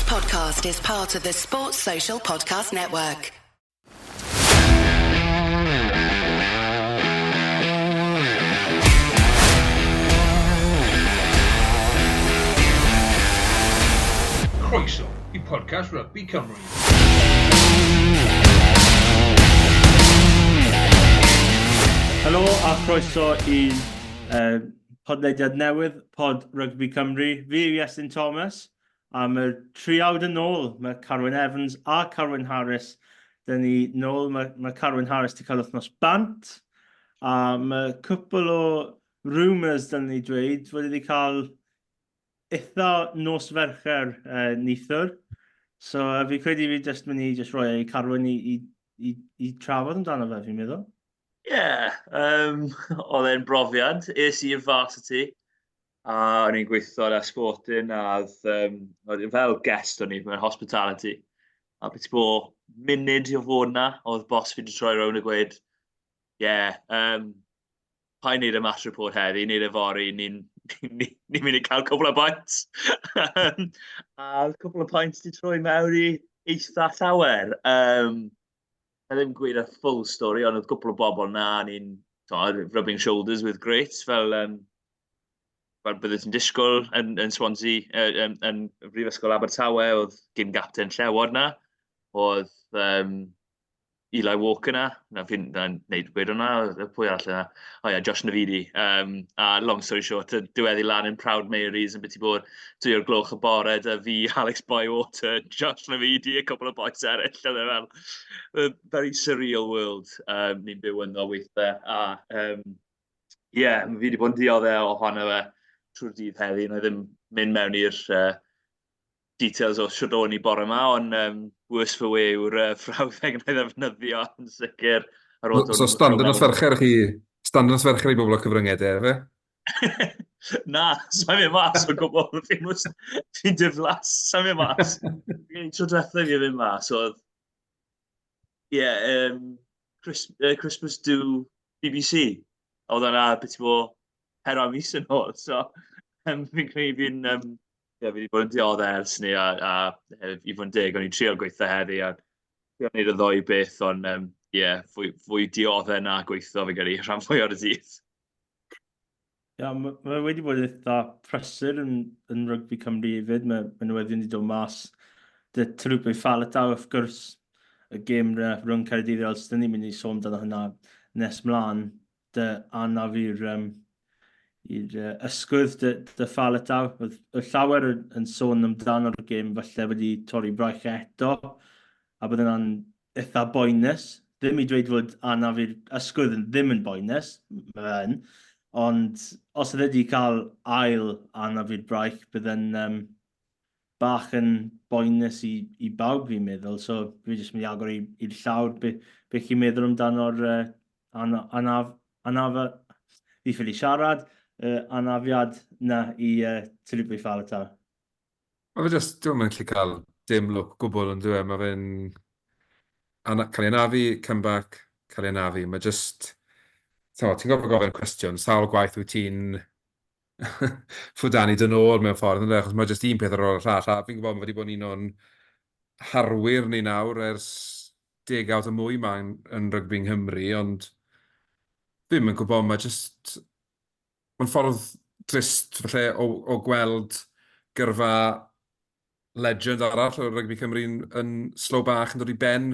podcast is part of the Sports Social Podcast Network. Croeso i podcast Rugby Cymru. Helo a chroeso i podlediad newydd, Pod Rygbi Cymru. Fi yw Iestyn Thomas, a mae'r triawd yn ôl. Mae Carwyn Evans a Carwyn Harris. Dyn ni nôl, mae, mae Carwyn Harris wedi cael wythnos bant, a mae cwpl o rumours, dyn ni dweud, fod wedi cael eitha nos Fercher neithiwr. So fi credu fi jyst mynd i jyst rhoi e i Carwyn i, i, i, i trafod amdano fe, fi'n meddwl. Ie, yeah, um, oedd e'n brofiad. Es i'r varsity, a o'n i'n gweithio ar Sporting, a oedd, um, oedd fel guest o'n i mewn hospitality. A beth bo munud i o fod na, oedd boss fi wedi troi rownd a gweud, ie, yeah, paid wneud y match report heddi, wneud e fory, ni'n ni, ni mynd i cael cwbl o pints. A oedd cwbl o pints wedi troi mewn i eitha llawer. Um, na ddim gweud y full story, ond oedd cwpl o bobl na, ni'n rubbing shoulders with greats, fel, fel bydde ti'n disgwyl yn, yn Swansea, yn, yn Brifysgol Abertawe, oedd gyn gapten Llewod na, oedd Eli Walker na, na fi'n neud gweud hwnna, pwy arall yna? O ie, Josh Navidi. A long story short, diweddu lan yn Proud Mary's yn biti bod 2 o'r gloch y bore, da fi, Alex Bywater, Josh Navidi, a couple of boys eraill. Oedd e fel, a very surreal world ni'n byw ynddo weithiau. A yeah, fi wedi bod yn dioddef ohono fe trwy'r dydd heddi, na i ddim mynd mewn i'r details o shwt o'n i bore yma, ond worse for wear yw'r frawddeg na i ddefnyddio yn sicr. Ar ôl So stand nos Fercher chi, stand nos Fercher i bobl o cyfryngau de, fe? Na, sa'n mynd mas o gwbl. Fi'n diflas, sa'n mynd mas. Fi'n tro diwethaf i fi fynd mas oedd, ie, yeah, Christmas do BBC. Oedd yna beth i bod 4 mis yn ôl, so fi'n credu fi'n, yeah, fi wedi bod yn dioddef ers ni a i fod yn deg, o'n i'n trio gweithio heddi a trio wneud y ddou beth, ond yeah, fwy, fwy dioddef na gweithio fi credu rhan fwy o'r dydd. Ia, yeah, mae ma wedi bod eitha prysur yn Rygbi Cymru hefyd. Mae newyddion wedi dod mas. Dy Taulupe Faletau, wrth gwrs, y gêm rhwng Caerdydd a Ulster, ni'n mynd i sôn amdano hynna nes mlaen. Dy anaf i'r um, i'r ysgwydd dy Faletau. Oedd llawer yn sôn amdano'r gêm falle wedi torri braich eto, a bydd yna'n eitha boenus. Ddim i dweud fod anaf i'r ysgwydd yn ddim yn boenus, mae fe yn, ond os oedd wedi cael ail anaf i'r braich, bydd yn bach yn boenus i bawb fi'n meddwl. So fi jyst mynd i agor i'r llawr be, be chi'n meddwl amdano'r anaf, anaf, fi ffili siarad, anafiad na i Taulupe Faletau. Mae fe just, dwi'n mynd gallu cael dim lwc gwbl yn dwi. Mae fe'n cael ei anafu, comeback, cael ei anafu. Mae just, ti'n gorfod gofyn cwestiwn, sawl gwaith wyt ti'n ffwdanu dy nôl mewn ffordd, ynde? Achos mae just un peth ar ôl y llall. A fi'n gwybod mae wedi bod yn un o'n harwyr ni nawr ers degawd a mwy ma yn rygbi yng Nghymru, ond fi'm yn gwybod, mae just... Mae'n ffordd drist falle o gweld gyrfa legend arall o rygbi Cymru yn slow bach yn dod i ben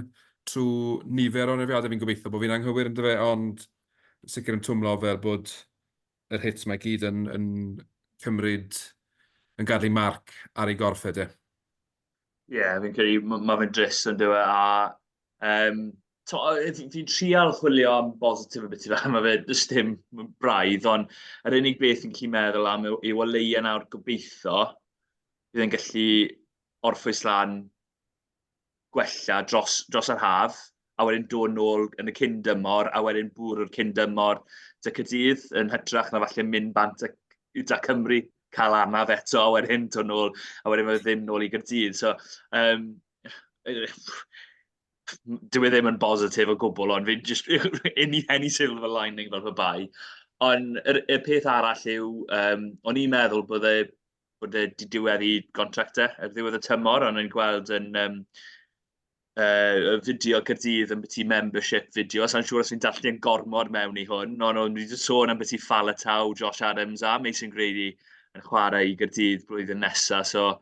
trwy nifer o anafiadau. Fi'n gobeithio bod fi'n anghywir yn dyfe, ond sicr yn twmlo fel bod yr hits mae gyd yn cymryd yn gadw marc ar ei gorff e de. Ie, yeah, fi'n credu mae fe'n drist yn dywe, a fi'n trial chwilio am bositif y beth fel, mae fe jyst dim braidd, ond yr unig beth fi'n gallu meddwl am yw o leia nawr gobeithio bydd e'n gallu orffwys lan gwella dros yr haf, a wedyn dod nôl yn y cyn dymor, a wedyn bwrw'r cyn dymor 'da Caerdydd, yn hytrach na falle mynd bant 'da Cymru, cael anaf eto, a wedyn dod nôl, a wedyn mae ddim nôl i Gaerdydd. So, dyw e ddim yn bositif o gwbl, ond fi'n just, any silver lining fel pe bai. Ond y peth arall yw, o'n i'n meddwl bydde Bod e 'di diweddu gontract e ar ddiwedd y tymor, ond o'n i'n gweld yn yym y fideo Caerdydd ambiti membership video. Sa i'n siŵr os fi'n darllen gormod mewn i hwn, ond o'n nhw 'di sôn ambiti Faletau, Josh Adams a Mason Grady yn chwarae i Gaerdydd blwyddyn nesa. So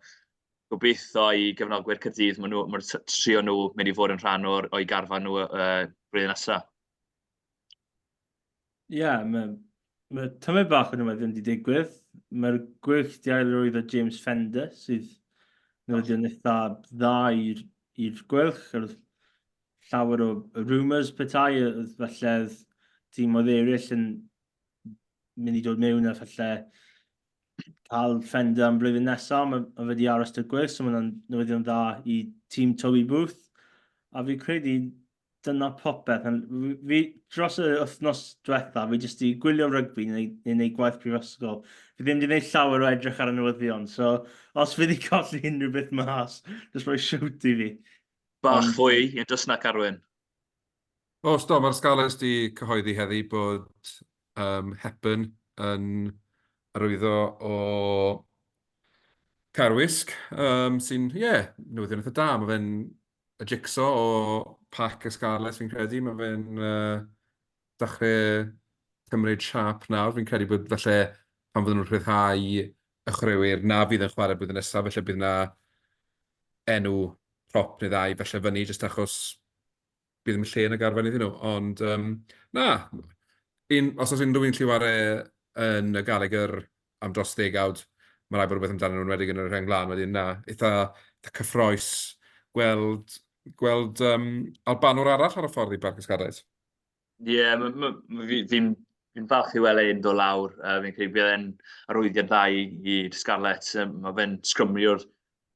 gobeithio i gefnogwyr Caerdydd, maen nhw, mae'r trio nhw mynd i fod yn rhan o'r o'i garfan nhw blwyddyn nesa. Ie, yeah, mae, mae tymed bach o newyddion wedi digwydd. Mae'r gwych di ailrwydd o James Fender, sydd newyddion eitha dda i'r gweilch. Oedd llawer o rumours petai, oedd falle oedd tîmoedd eraill yn mynd i dod mewn a falle cael Fender am blwyddyn nesaf, mae, mae fe wedi aros dy'r gweilch, so mae'n newyddion dda i tîm Toby Booth. A fi credu dyna popeth. Fi, dros y wythnos diwetha, fi jyst i gwylio rygbi neu, neu neu gwaith prifysgol. Fi ddim wedi gwneud llawer o edrych ar y newyddion, so os fi wedi colli unrhyw beth mas, jyst rhoi shout i fi. Bach Ond... fwy, yn dros na Carwyn. O, do, mae'r Scarlets di cyhoeddi heddi bod um, Hepburn yn arwyddo o Caerwysg, um, sy'n, ie, yeah, newyddion eitha da. Mae fe'n y jigsaw o pac y Scarlets fi'n credu. Mae fe'n uh, dechrau cymryd siâp nawr. Fi'n credu bod falle pan fydden nhw'n rhyddhau y chwaraewyr na fydd yn chwarae blwyddyn nesaf, felly bydd yna enw prop neu ddau falle fyny jyst achos bydd ddim lle yn y garfan iddyn nhw. Ond um, na, un, os oes unrhyw un lle ware yn y Gallagher am dros ddegawd, mae rhaid bod rhywbeth amdanyn nhw'n enwedig yn y rheng flaen wedyn, na, eitha, eitha cyffroes gweld, gweld um, Albanwr arall ar y ffordd i Barc y Scarlets. Ie, yeah, fi'n fi, fi falch i weld e'n dod lawr. Uh, fi'n credu bydd e'n arwyddiad dda i, i Scarlets. Um, mae fe'n sgrymiwr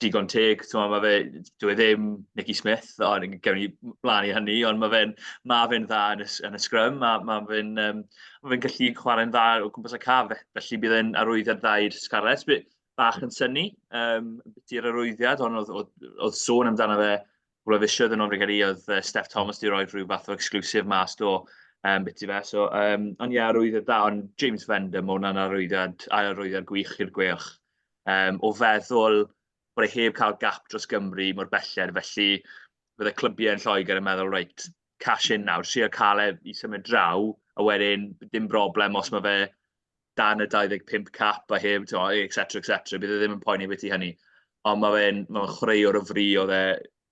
digon teg. T'mo, mae fe, dyw e ddim Nicky Smith, ond gewn ni mlaen i hynny, ond mae fe'n ma fe dda yn y, yn y sgrym, a mae fe'n um, ma fe gallu chwarae'n dda o gwmpas y caf, felly bydd e'n arwyddiad dda i'r Scarlets. Bach yn synnu um, biti'r arwyddiad, ond oedd, oedd, oedd sôn amdano fe cwpl o fisoedd yn ôl fi'n credu, oedd uh, Steph Thomas di roi rhyw fath o exclusive mas do um, biti fe. So, um, ond ie, arwyddiad dda, ond James Fender, mae hwnna'n arwyddiad, arwyddiad gwych i'r Gweilch. Um, o feddwl bod e heb cael gap dros Gymru mor belled, felly bydde clybiau yn Lloegr yn meddwl, reit, cash in nawr, trio cael e i symud draw, a wedyn dim broblem os mae fe dan y 25 cap a heb, et cetera, et cetera, bydd e ddim yn poeni beth i hynny. Ond mae fe'n ma fe chwaraewr o fri, oedd e,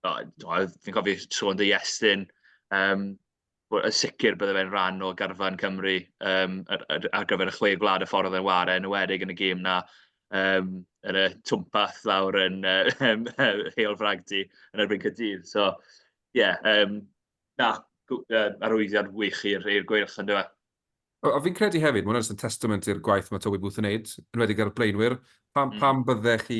fi'n cofio sôn dy Iestyn, um, yn sicr bydde fe'n rhan o garfan Cymru um, ar, ar, ar gyfer y chwe gwlad y ffordd oedd e'n ware, yn enwedig yn y gêm na um, yn y twmpath lawr yn uh, Heol Fragdi yn erbyn Caerdydd. So, ie, yeah, um, na, arwyddiad wych i'r Gweilch yn dweud. A fi'n credu hefyd, mae hwnna jyst yn testament i'r gwaith mae Toby Booth yn wneud, yn enwedig ar y blaenwyr. Pam, mm. pam byddech chi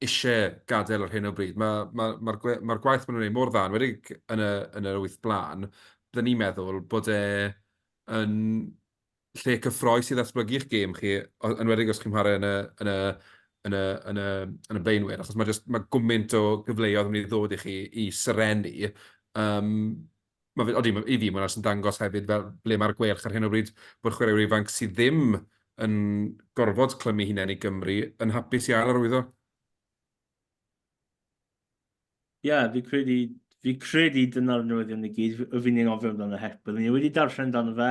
eisiau gadael ar hyn o bryd? Mae'r ma, ma, ma ma gwaith maen nhw'n gwneud mor dda, yn enwedig yn y, yn yr wyth blaen, byddwn ni'n meddwl bod e yn lle cyffroes i ddatblygu eich gêm chi, yn enwedig os chi'n chwarae yn y, yn y, yn y, yn y, yn y blaenwyr, achos mae, just, mae gymaint o gyfleoedd yn mynd i ddod i chi i serennu. Um, ma' fe, odi, i fi, mae hwnna jyst yn dangos hefyd fel ble mae'r Gweilch ar hyn o bryd, bod chwaraewyr ifanc sydd ddim yn gorfod clymu hunain i Gymru yn hapus i ail arwyddo. Ie, yeah, fi credu, fi credu dyna'r newyddion i gyd, y fi'n anghofio amdano hep. Byddwn ni wedi darllen amdano fe,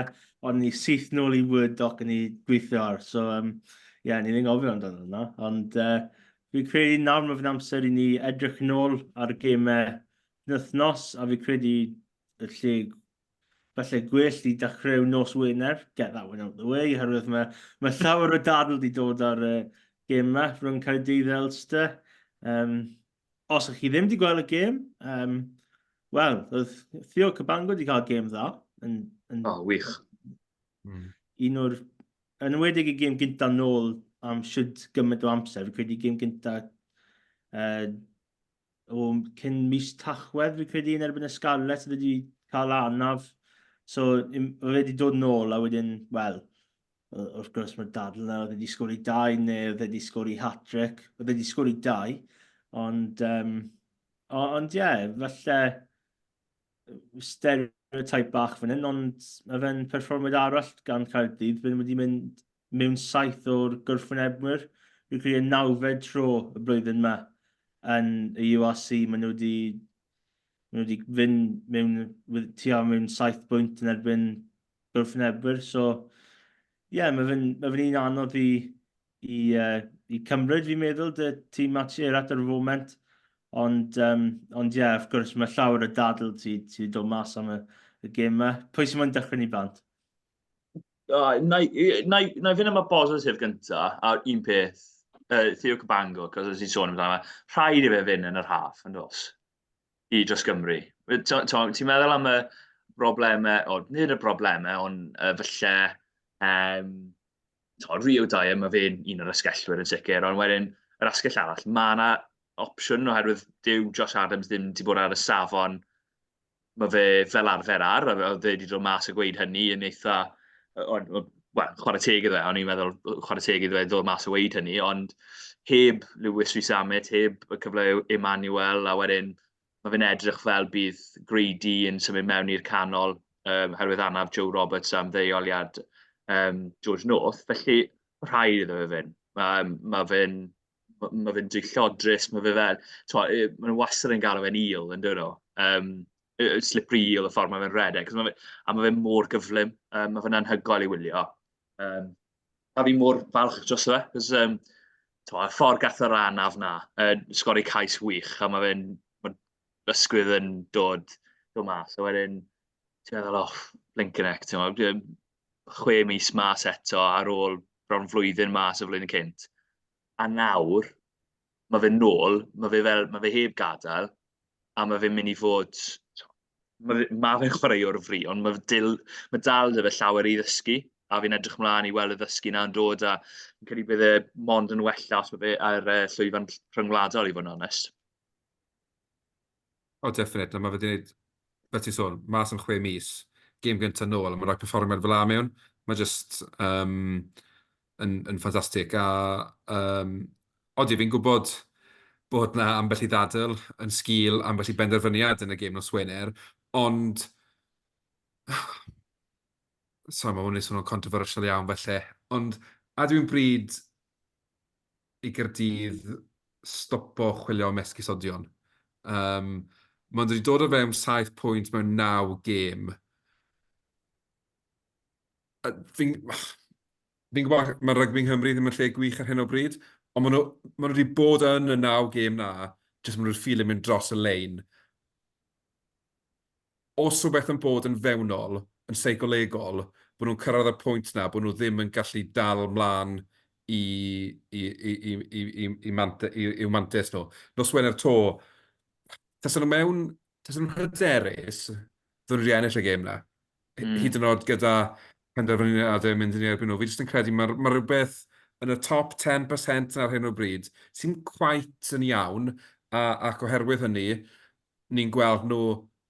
ond ni syth nôl i Word doc yn ei gweithio ar. So, um, ie, yeah, ni'n anghofio amdano yna. Ond uh, fi credu nawr mae fe'n amser i ni edrych nôl ar y gemau Penwythnos, a fi credu y lle falle gwell i dechrau nos Wener, get that one out the way, oherwydd mae, mae llawer o dadl wedi dod ar y gêm yma rhwng Caerdydd a Ulster. Um, os ych chi ddim wedi gweld y gêm, um, wel, oedd Theo Cabango wedi cael gêm dda. Yn, yn, oh, wych. Mm. Un o'r, yn enwedig y gêm gyntaf nôl am siwt gymaint o amser, fi credu gêm gyntaf uh, o cyn mis Tachwedd, fi credu, yn erbyn y Scarlets, oedd wedi cael anaf. So, mae fe wedi dod nôl a wedyn, wel, wrth gwrs mae'r dadl yna, oedd wedi sgori dau neu oedd wedi sgori hat-trick. Oedd wedi sgori dau, ond, um, ond ie, yeah, falle stereotype bach fan hyn, ond mae fe'n perfformiad arall gan Caerdydd. Fe wedi mynd mewn saith o'r gwrthwynebwyr. Fi'n credu y nawfed tro y blwyddyn yma yn y URC, maen nhw wedi maen nhw wedi fynd mewn, tua mewn 7 bwynt yn erbyn gwrthwynebwyr. So, ie, yeah, mae fe'n ma fe un anodd i, i, uh, i cymryd, fi'n meddwl, dy tîm Matt Sherratt ar y foment. Ond, um, ond ie, yeah, wrth gwrs, mae llawer o dadl ti, ti wedi dod mas am y, y gêm yma. Pwy sy'n moyn dechrau ni bant? Uh, na, na, na i fynd am y positif gynta, a un peth, Theo Cabango, cos os ti'n sôn amdano, rhaid i fe fynd yn yr haf, yn dos, i dros Gymru. Ti'n meddwl am y broblemau, o, nid y broblemau, ond falle, um, to, Rio Dyer, mae fe'n un o'r asgellwyr yn sicr, ond wedyn yr asgell arall, mae yna opsiwn oherwydd dyw Josh Adams ddim wedi bod ar y safon mae fe fel arfer ar, a oedd e wedi dod mas a gweud hynny yn eitha, wel, chwarae teg iddo fe, o'n i'n meddwl chwarae teg iddo fe ddod mas a weud hynny, ond heb Lewis Rees-Zammit, heb y cyfle Emmanuel, a wedyn mae fe'n edrych fel bydd Grady yn symud mewn i'r canol um, herwydd anaf Joe Roberts am ddeuoliad um, George North, felly rhaid iddo fe fynd. Mae, mae fe'n ma fe'n dwyllodrus, mae fe fel... Twa, maen nhw wastad yn galw fe'n eel, yn dyn nhw. Um, slippery eel y ffordd mae fe'n redeg. Ma fe, a mae fe mor gyflym, um, mae fe'n anhygoel i wylio. Um, a fi mor falch dros fe, cos um, twa, y ffordd gath yr anaf na, uh, sgori cais wych, a mae fe'n ma ysgwydd yn dod, dod mas. A wedyn, ti'n meddwl, oh, blinking heck, ti'n meddwl, 6 mis mas eto ar ôl bron flwyddyn mas y flwyddyn cynt. A nawr, mae fe nôl, mae fe fel, mae fe heb gadael, a mae fe'n mynd i fod... Mae fe, ma fe'n chwaraewr o fri, ond mae, dil, mae dal 'da fe llawer i ddysgu, a fi'n edrych mlaen i weld y ddysgu 'na'n dod, a fi'n credu bydd e mond yn wella os mae fe ar uh, llwyfan rhyngwladol, i fod yn onest. O, oh, definite. Na, mae fe wedi gwneud, fel ti'n sôn, mas am 6 mis, gêm gyntaf nôl, a mae'n rhoi perfformiad fel 'na mewn. Mae just um, yn, yn ffantastig. A um, odi, fi'n gwybod bod na ambell i ddadl yn sgil ambell i benderfyniad yn y gêm nos Wener, ond... Sorry, mae hwn yn swnio'n controversial iawn felly, ond a dwi'n bryd i Gaerdydd stopo chwilio am esgusodion. Um, Mae'n wedi dod o fewn 7 pwynt mewn 9 gêm. Fi'n fi gwybod mae rygbi yng Nghymru ddim yn lle gwych ar hyn o bryd, ond maen nhw, maen nhw wedi bod yn y 9 gêm na, jyst maen nhw'n ffili mynd dros y lein. Os rhywbeth yn bod yn fewnol, yn seicolegol, bod nhw'n cyrraedd y pwynt na, bod nhw ddim yn gallu dal mlaen i, i, i, i, i, i, i, mante, i, i'w mantes nhw. Nos Wener 'to, tasen nhw mewn, tasen nhw'n hyderus, fydden nhw wedi ennill y gêm na. Hyd yn oed gyda penderfyniadau yn mynd yn ei erbyn nhw. Fi jyst yn credu mae, mae rhywbeth yn y top 10% ar hyn o bryd sy'n quite yn iawn, a, ac oherwydd hynny, ni'n gweld nhw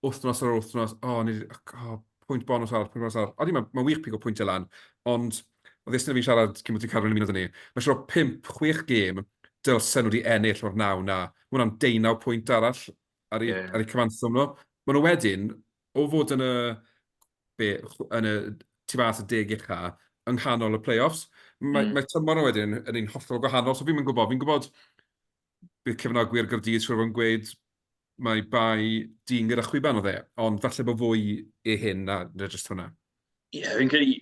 wythnos ar wythnos, o, oh, ni, oh, pwynt bonus arall, pwynt bonus arall. Odi, mae'n ma wych pigo pwyntiau lan, ond oedd Iestyn a fi'n siarad cyn bod ti'n cael yn ymuno â ni. Mae'n siŵr o 5, 6 gêm dylsen nhw wedi ennill o'r naw na. Mae hwnna'n 19 pwynt arall ar eu, yeah. ar eu cyfanswm nhw. Maen nhw wedyn, o fod yn y, be, yn y tu fas y deg ucha, yng nghanol y play-offs, mae, mae tymor nhw wedyn yn un hollol gwahanol, so fi'n mynd gwybod, fi'n gwybod bydd cefnogwyr Gaerdydd siŵr o fod yn gweud mai bai dyn gyda chwiban oedd e, ond falle bod fwy i hyn na, na jyst hwnna. Ie, yeah, fi'n credu...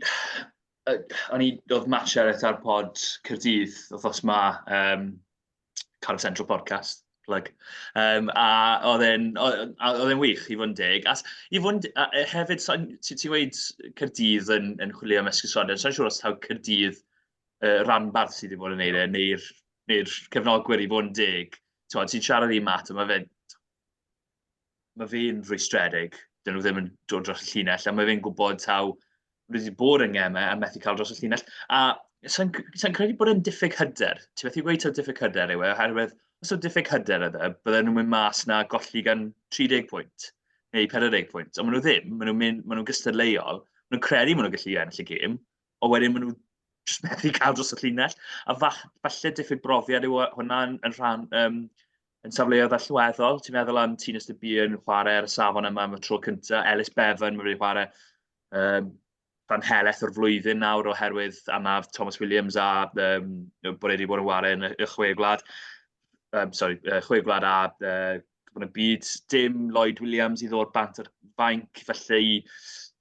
O'n i, oedd Matt Sherratt ar pod Caerdydd wythnos ma, um, Cardiff Central Podcast, plug. Um, a oedd e'n oedd e'n wych, i fod yn deg. A i fod yn, a hefyd, ti'n ti gweud Caerdydd yn, yn chwilio am esgusodion, sa'n siŵr os taw Caerdydd uh, ranbarth sydd wedi bod yn neud e, neu'r neu cefnogwyr i fod yn deg. Ti'n siarad i Matt, a mae fe'n mae fe'n rwystredig, dyn nhw ddim yn dod dros y llinell, a mae fe'n gwybod taw wedi bod yn gemau a methu cael dros y llinell. A sa'n sa credu bod e'n diffyg hyder. Ti'n methu gweud taw diffyg hyder yw e, oherwydd os yw diffyg hyder yw e, bydden nhw'n mynd mas na golli gan 30 pwynt neu 40 pwynt. Ond maen nhw ddim, maen nhw'n mynd, maen nhw'n gystadleuol, maen nhw'n credu maen nhw'n gallu ennill y gêm, ond wedyn maen nhw jyst methu cael dros y llinell. A fall, falle diffyg brofiad yw hwnna yn, yn rhan, um, yn safleoedd allweddol. Ti'n meddwl am Tinus de Beer yn chwarae ar y safon yma am y tro cyntaf, Ellis Bevan mae wedi chwarae um, rhan helaeth o'r flwyddyn nawr oherwydd anaf Thomas Williams a um, bod e wedi bod yn ware yn y, y chwe gwlad. Um, sorry, chwe gwlad a Cwpan y Byd. Dim Lloyd Williams i ddod bant ar fainc, felly i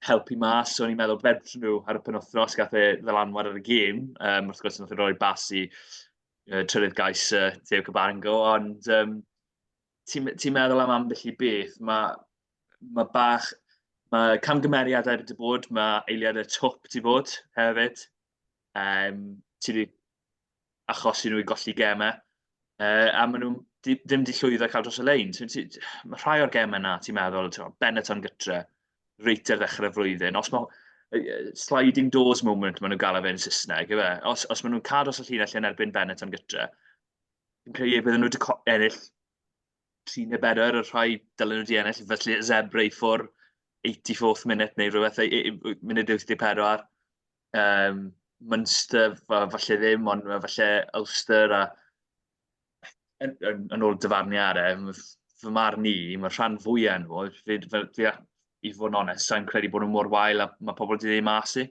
helpu mas. So o'n i'n meddwl fedrwn nhw ar y penwthnos, gath e ddylanwad ar y gêm. Um, wrth gwrs, nath e roi bas i trydydd gais Theo Cabango, ond um, ti'n ti meddwl am ambell i beth, mae ma bach, mae camgymeriadau wedi bod, mae eiliadau twp wedi bod hefyd. Um, ti wedi achosi nhw i golli gemau, a maen nhw ddim wedi llwyddo cael dros y lein. So, ti, mae rhai o'r gemau na, ti'n meddwl, ti'n Benetton gytre, reit ar ddechrau'r flwyddyn. Os mae sliding doors moment maen nhw'n gael fe yn Saesneg, yw e? Os, os maen nhw'n cael dros y llinell yn erbyn Benetton gytre, fi'n credu bydden nhw wedi ennill 3 neu 4 y rhai dylen nhw wedi ennill, felly Zebre i ffwr 84th minute neu rhywbeth, munud 84. Um, Munster, falle ddim, ond falle Ulster a yn, yn, yn ôl dyfarniadau, fy marn i, mae rhan fwyaf nhw, fi, fi, fi, i fod yn onest, sa'n credu bod nhw mor wael a mae pobl wedi dweud mas i.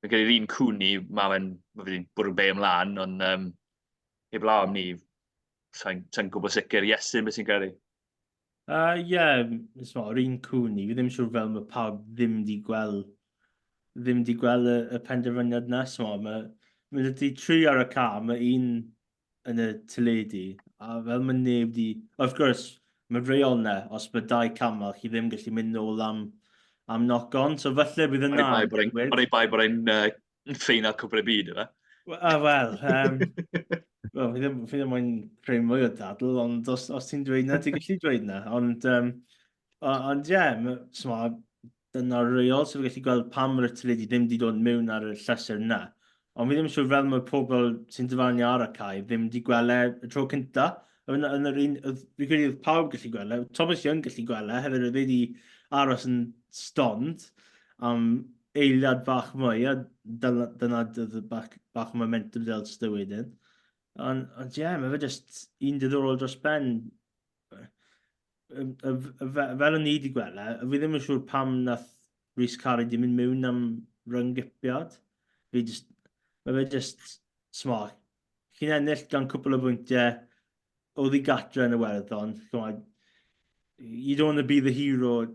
Fi'n credu'r un cwni, mae fe'n ma fe wedi bwrw be ymlaen, ond um, heblaw am ni, sa'n sa gwybod sicr. Iestyn, beth sy'n credu? Ie, uh, yeah, yr un cwn i, fi ddim yn siŵr fel mae pawb ddim wedi gweld ddim wedi gweld y, y penderfyniad na. So, mae, mae wedi tri ar y ca, mae un yn y teledu, a fel mae neb wedi... Of course, mae reol na, os mae dau camel, chi ddim gallu mynd nôl am, am knock-on, so falle bydd yna... O'n i bai bod e'n uh, ffeinal cwpl y byd, yma. Wel, well, um, well, fi ddim, fi ddim moyn creu mwy o dadl, ond os, os ti'n dweud na, ti'n gallu dweud na. Ond, um, ond ie, yeah, dyna'r reol, so fi gallu gweld pam mae'r teledu ddim wedi dod mewn ar y llythyr na. Ond fi ddim yn siŵr fel mae pobl sy'n dyfarnu ar y cae ddim wedi gweld e y tro cynta. Yn, yn yr un, fi credu oedd pawb gallu gweld e, Thomas Young gallu gweld e, hefyd oedd wedi aros yn stond am eiliad bach mwy, a dyna, dyna oedd bach, bach o momentum del Ulster wedyn. Ond, ond ie, yeah, mae fe just un diddorol dros ben. Fel o'n i wedi gweld e, fi ddim yn siŵr pam nath Rhys Carey di mynd mewn am ryngipiad. Fi just, mae fe just smart. Chi'n ennill gan cwpl o bwyntiau, oedd i gatre yn y werddon. You don't want to be the hero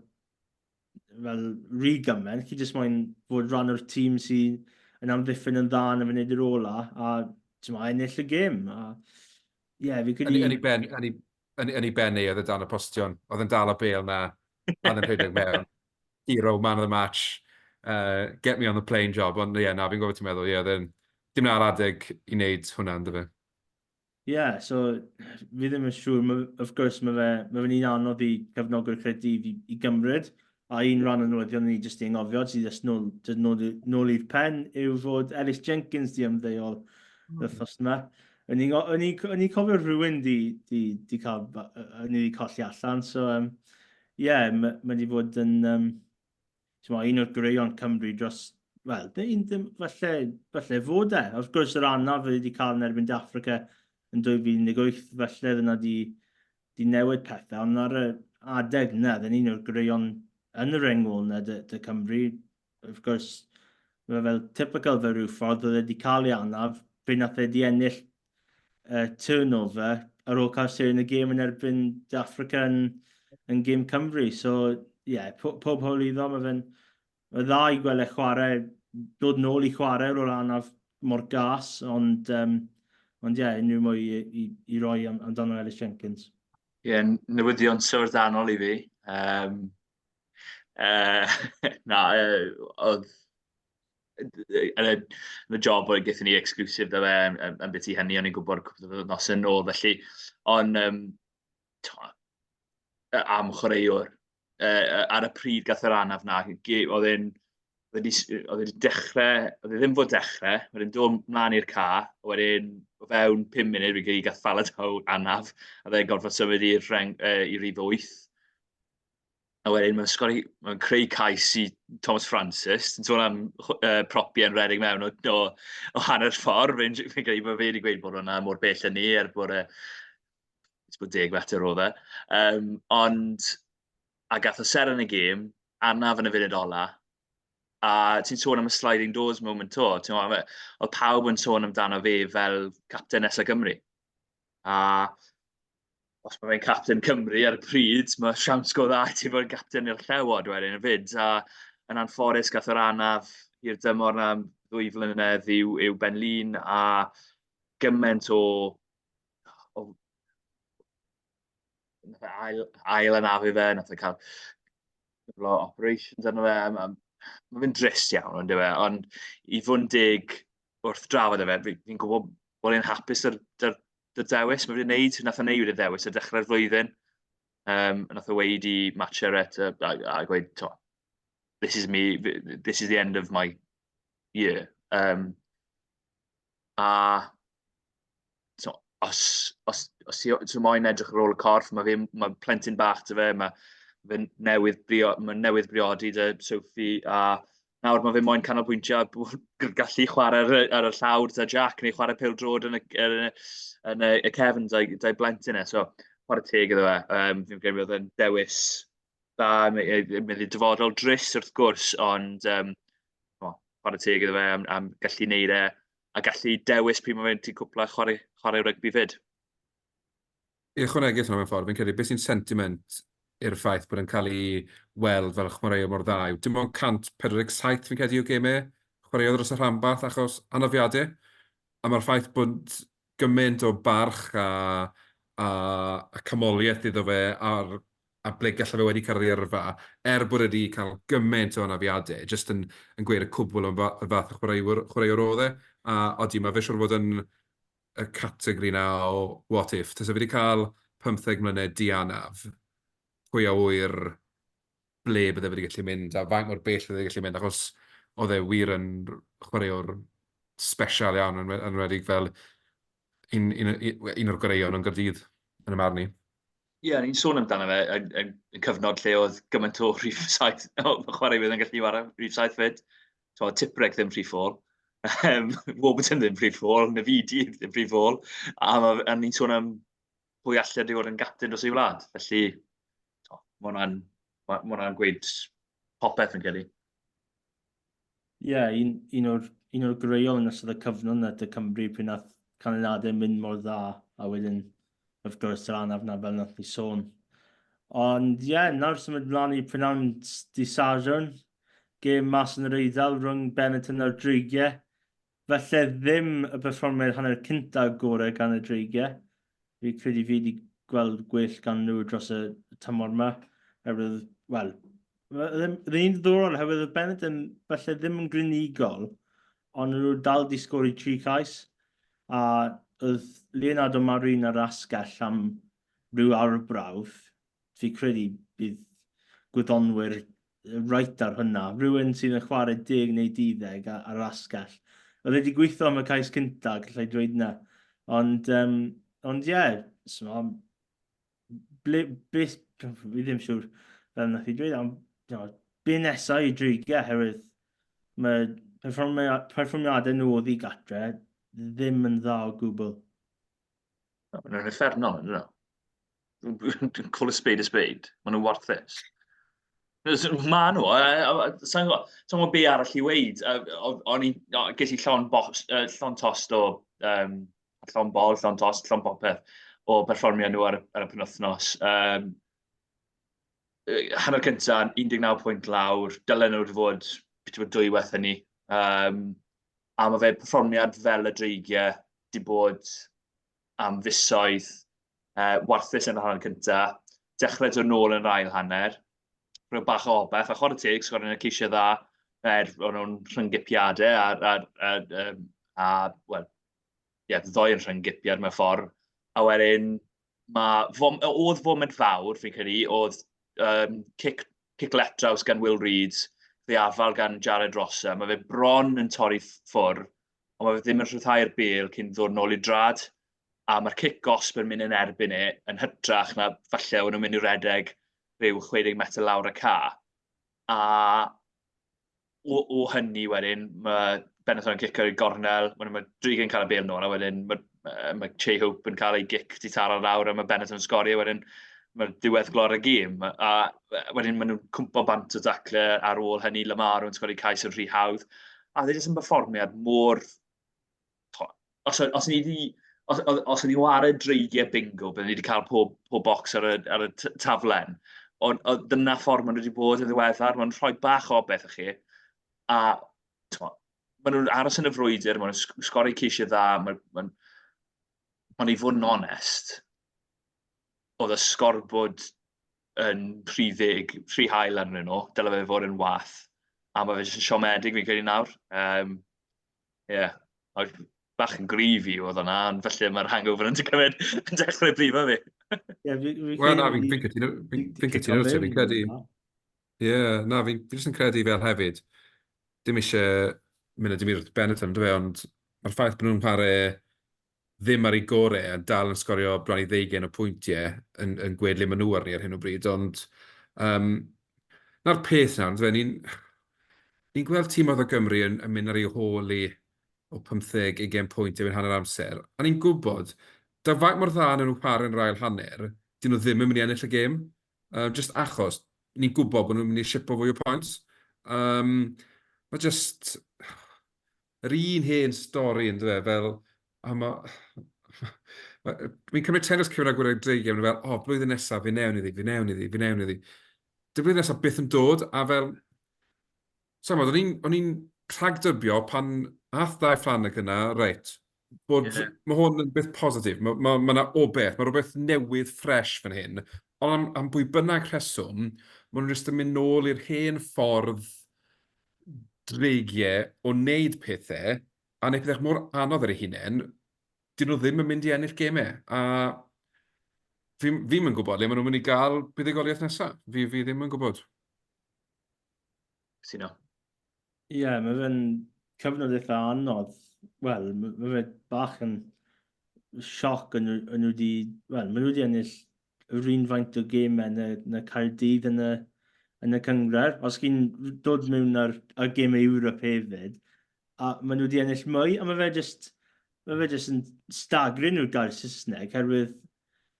fel rhy gymaint, chi jyst moyn fod rhan o'r tîm sy'n yn amddiffyn yn dda yn y funud yr ola, a ti'n ennill y gêm. A, ie, yeah, fi credu... Yn ei ben, yn ei, yn, yn ei ben ei, oedd e dan y postion. Oedd yn dal y bel na, a oedd yn rhedeg mewn. Hero, man of the match, uh, get me on the plane job. Ond ie, yeah, na, fi'n gwybod ti'n meddwl, ie, yeah, oedd e'n... Dim na'r adeg i wneud hwnna, ynddo fe. Ie, yeah, so fi ddim yn siŵr. Ma, of course, mae fe, ma fe'n un anodd i cefnogwyr Caerdydd i, i gymryd. A un rhan o'n newyddion ni jyst i anghofio, sydd jyst nôl, jyst nôl, nôl i'r pen, yw fod Ellis Jenkins di ymddeol mm. wythnos yma. O'n i'n cofio rhywun di, di, di cael, o'n i wedi colli allan, so um, yeah, mae ma wedi bod yn, um, T'mo, un o'r gwreion Cymru dros, wel, un ddim, falle, falle fod e. Wrth gwrs, yr anaf wedi cael yn erbyn De Affrica yn 2018, falle dyna di, di newid pethau, ond ar y adeg yna, dyn un o'r gwreion yn y reng ôl yna dy, dy Cymru. Wrth gwrs, mae fel typical fel rhyw ffordd, oedd e wedi cael ei anaf, pryd nath e wedi ennill uh, turnover ar ôl cael seren y gêm yn erbyn De Africa yn, yn gêm Cymru. So, ie, yeah, po, pob hwyl iddo, mae fe'n mae dda i gweld e chwarae, dod nôl i chwarae ar ôl anaf mor gas, ond, um, ond ie, yeah, unrhyw mwy i, i, i roi am, amdano Ellis Jenkins. Ie, yeah, newyddion syfrdanol i fi. Um, uh, na, uh, oedd yn y, yn y job oedd gaethon ni exclusive da fe am, am, am beth i hynny, o'n i'n gwybod cwpl o wythnosau yn ôl, felly, ond um, am chwaraewr, uh, ar y pryd gath yr anaf na, oedd e'n oedd e wedi dechrau, oedd e ddim fod dechrau, wedyn dod mlaen i'r ca, wedyn o fewn 5 munud fi'n credu gath Faladau anaf, a fe'n gorfod symud i'r reng, uh, i rif 8. A wedyn mae'n sgori, mae'n creu cais i Thomas Francis. Ti'n sôn am uh, propiau yn redeg mewn o, o, o hanner ffordd. Fi'n fi credu bod fe wedi gweud bod hwnna mor bell yn ni, er bod e, bod deg metr oedd e. Um, ond, a gath o ser yn y gêm, anaf yn y funud ola. A ti'n sôn am y sliding doors moment 'to, timod, oedd pawb yn sôn amdano fe fel capten nesaf Cymru. A os mae fe'n capten Cymru ar y pryd, mae siawns go dda i ti fod yn capten i'r Llewod wedyn hefyd. A yn anffodus, gath yr anaf i'r dymor 'na am 2 flynedd i'w ben-lin, a gymaint o Nath e ail anafu fe, nath e cael cwpl o operations arno fe. Ma' fe'n drist iawn, on'd yw e? Ond i fod yn deg wrth drafod e fe, fi'n gwybod bod e'n hapus 'da'r 'da'r 'da'r dewis ma' fe 'di wneud. Wnaeth e wneud y dewis ar dechrau'r flwyddyn. Wnaeth e weud i Matt Sherratt a gweud, tibod, "This is me, this is the end of my year." A so, os ti moyn edrych ar ôl y corff, mae fe, mae plentyn bach 'da fe, mae fe newydd brio, mae newydd briodi 'da Sophie, a nawr mae fe moyn canolbwyntio ar gallu chwarae ar y llawr 'da Jack neu chwarae pêl-droed yn y cefn 'da'i blentyn e. So, chwarae teg iddo fe. Fi'n credu oedd e'n dewis dda, mynd i'r dyfodol drist wrth gwrs, ond o, chwarae teg iddo fe am gallu wneud e a gallu dewis pryd mae fe'n ti cwpla chwarae rygbi 'fyd. I ychwanegu at hwnna mewn ffordd, fi'n credu beth sy'n sentiment i'r ffaith bod e'n cael ei weld fel chwaraewr mor dda yw dim ond 147 fi'n credu o gemau chwaraeodd dros y rhanbarth achos anafiadau. A mae'r ffaith bod gymaint o barch a canmoliaeth iddo fe ar a ble gallai fe wedi cyrraedd ei yrfa, er bod e wedi cael gymaint o anafiadau, jyst yn gweud y cwbl am y fath o chwaraewr oedd e. A odi, mae fe siŵr o fod yn y categori 'na o what if. Tase fe wedi cael 15 mlynedd di-anaf, pwy a ŵyr ble bydde fe wedi gallu mynd a faint mor bell bydde fe wedi gallu mynd, achos oedd e wir yn chwaraewr sbesial iawn, yn enwedig fel un o'r goreuon yn Gaerdydd, yn 'y marn i. Ie, yeah, ni'n sôn amdano fe yn cyfnod lle oedd gymaint o rhif 7, o chwaraewyr yn gallu chwarae rhif 7 fyd. So, Tipuric ddim rhif ffôl, Warburton ddim rhif ffôl, Navidi ddim rhif ffôl. A ni'n sôn am pwy allai wedi bod yn gapten dros ei wlad. Felly, to, mae hwnna'n ma, ma hwnna gweud popeth yn credu. Ie, yeah, un o'r gwreiol yn ystod y cyfnod na dy Cymru pryd nath canlyniadau mynd mor dda a wedyn wrth gwrs yr anaf na fel nath ni sôn. Ond ie, yeah, nawr symud mlaen i prynawn di Sadwrn, gêm mas yn yr Eidal rhwng Benetton a'r Dreigiau. Falle ddim y perfformiad hanner cynta gorau gan y Dreigiau. Fi credu fi wedi gweld gwell gan nhw dros y tymor yma. Oherwydd, wel, oedd e'n un ddiddorol oherwydd oedd Benetton falle ddim yn glinigol, ond nhw dal di sgori 3 cais. A oedd Leonardo Marin ar asgell am rhyw arbrawf. Fi credu bydd gwyddonwyr reit ar hwnna. Rhywun sydd yn chwarae 10 neu 12 ar yr asgell. Oedd e wedi gweithio am y cais cynta, gallai dweud na. Ond, ond ie, yeah, so, ble, beth, fi ddim siŵr fel nath i dweud, ond you know, be nesaf i Dreigiau, oherwydd mae perfformiadau nhw oddi gatre ddim yn dda o gwbl. Maen nhw'n uffernol, yn dyn nhw? Dwi'n call a spade a spade. Maen nhw'n warthus. Maen nhw, sa'n gwybod, sa gwybod be arall i weud. O'n i, ges i llond, box, llond tost o, llond bol, llond tost, llond popeth o perfformio nhw ar y penwythnos. Hanner cynta, 19 pwynt lawr, dylen nhw wedi fod beth yw dwywaith hynny. A mae fe perfformiad fel y Dreigiau 'di bod am fisoedd, warthus yn yr hanner cynta, dechrau dod nôl yn yr ail hanner, rhyw bach o obaith, a chwarae teg, sgorio yn y ceisiau dda, er o'n nhw'n rhyng-gipiadau, a wel, ie, ddoi yn rhyng-gipiad mewn ffordd, a wedyn mae, oedd foment fawr, fi'n credu, oedd cic letraws gan Will Reed, ddiafal gan Jared Rosser, mae fe bron yn torri ffwrdd, ond mae fe ddim yn rhyddhau'r bêl cyn ddod nôl i drad, a mae'r cic gosb yn mynd yn erbyn e, yn hytrach na falle o'n nhw'n mynd i redeg rhyw 60 metr lawr y ca. A o hynny wedyn, mae Benetton yn cicio i'r gornel, wedyn mae Dreigiau'n cael y bêl nôl, a wedyn mae Che Hope yn cael ei gic di taro lawr, a mae Benetton yn sgorio, wedyn Mae'r diweddglo ar y gêm, a wedyn maen nhw'n cwmpo bant o dacle ar ôl hynny, Lamaro yn sgori cais yn rhy hawdd. A oedd e jyst yn berfformiad mor... Os, os ni 'di... Os, os, os o'n i'n ware dreigiau bingo, byddwn ni wedi cael pob, pob bocs ar y, ar y taflen. Ond dyna ffordd maen nhw wedi bod yn ddiweddar. Maen nhw'n rhoi bach o beth i chi, a maen nhw'n aros yn y frwydr, maen nhw'n sgori ceisiau dda, maen, maen, ond i fod yn onest, oedd y sgorbwrd yn rhy ddig, rhy hael arnyn nhw, dyle fe fod yn wath. A mae fe jyst yn siomedig fi'n credu nawr. Um, yeah. Bach yn gryf i oedd hwnna, ond felly mae'r hangover yn cymryd yn dechrau brifo fi. Yeah, fi, fi Wel, na, fi'n fi cytuno, fi'n fi cytuno ti, fi'n credu. Ie, yeah, na, fi'n fi jyst yn credu fel hefyd, dim eisiau mynd â dim i'r Benetton, dwi fe, ond mae'r ffaith bod nhw'n chwarae ddim ar ei gorau a dal yn sgorio bron i ddeugain o pwyntiau yn, yn gweud le maen nhw arni ar hyn o bryd, ond um, na'r peth nawr, fe, ni'n ni gweld tîmoedd o Gymru yn, yn mynd ar ei hôl i o 15, 20 pwynt efo'n hanner amser, a ni'n gwybod, da faint mor dda nhw'n chwarae yn yr ail hanner, dyn nhw ddim yn mynd i ennill y gêm, uh, just achos ni'n gwybod bod nhw'n mynd i shipo fwy o points. Um, mae just, Yr un hen stori yn dyfe, fel, a ma'... Fi'n cymryd tennis cefn a gwyliau dreigiau, maen nhw fel, o, blwyddyn nesaf, fi newn iddi, fi newn iddi, fi newn iddi. Dyw blwyddyn nesaf byth yn dod, a fel... Sa i'n gwbod, o'n i'n o'n i'n rhagdybio pan ath Dai Flanagan yna, reit, bod... Ie. Mae hwn yn beth positif, mae ma' ma' 'na obeith, mae rhywbeth newydd ffresh fan hyn, ond am am bwy bynnag rheswm, maen nhw jyst yn mynd nôl i'r hen ffordd dreigiau o wneud pethau, a wneud pethau mor anodd ar eu hunain, dyn nhw ddim yn mynd i ennill gemau. A fi, fi yn gwybod le maen nhw'n mynd i gael buddugoliaeth nesaf. Fi, fi ddim yn gwybod. Cytuno. Ie, yeah, mae fe'n cyfnod eitha anodd. Wel, mae fe bach yn sioc yn nhw wedi... Wel, maen nhw wedi ennill yr un faint o gemau na, na Caerdydd yn y, yn y cynghrair. Os chi'n dod mewn ar, ar gemau Ewrop hefyd, a maen nhw wedi ennill mwy, a mae fe just, mae fe just yn staggering nhw'r gair Saesneg, herwydd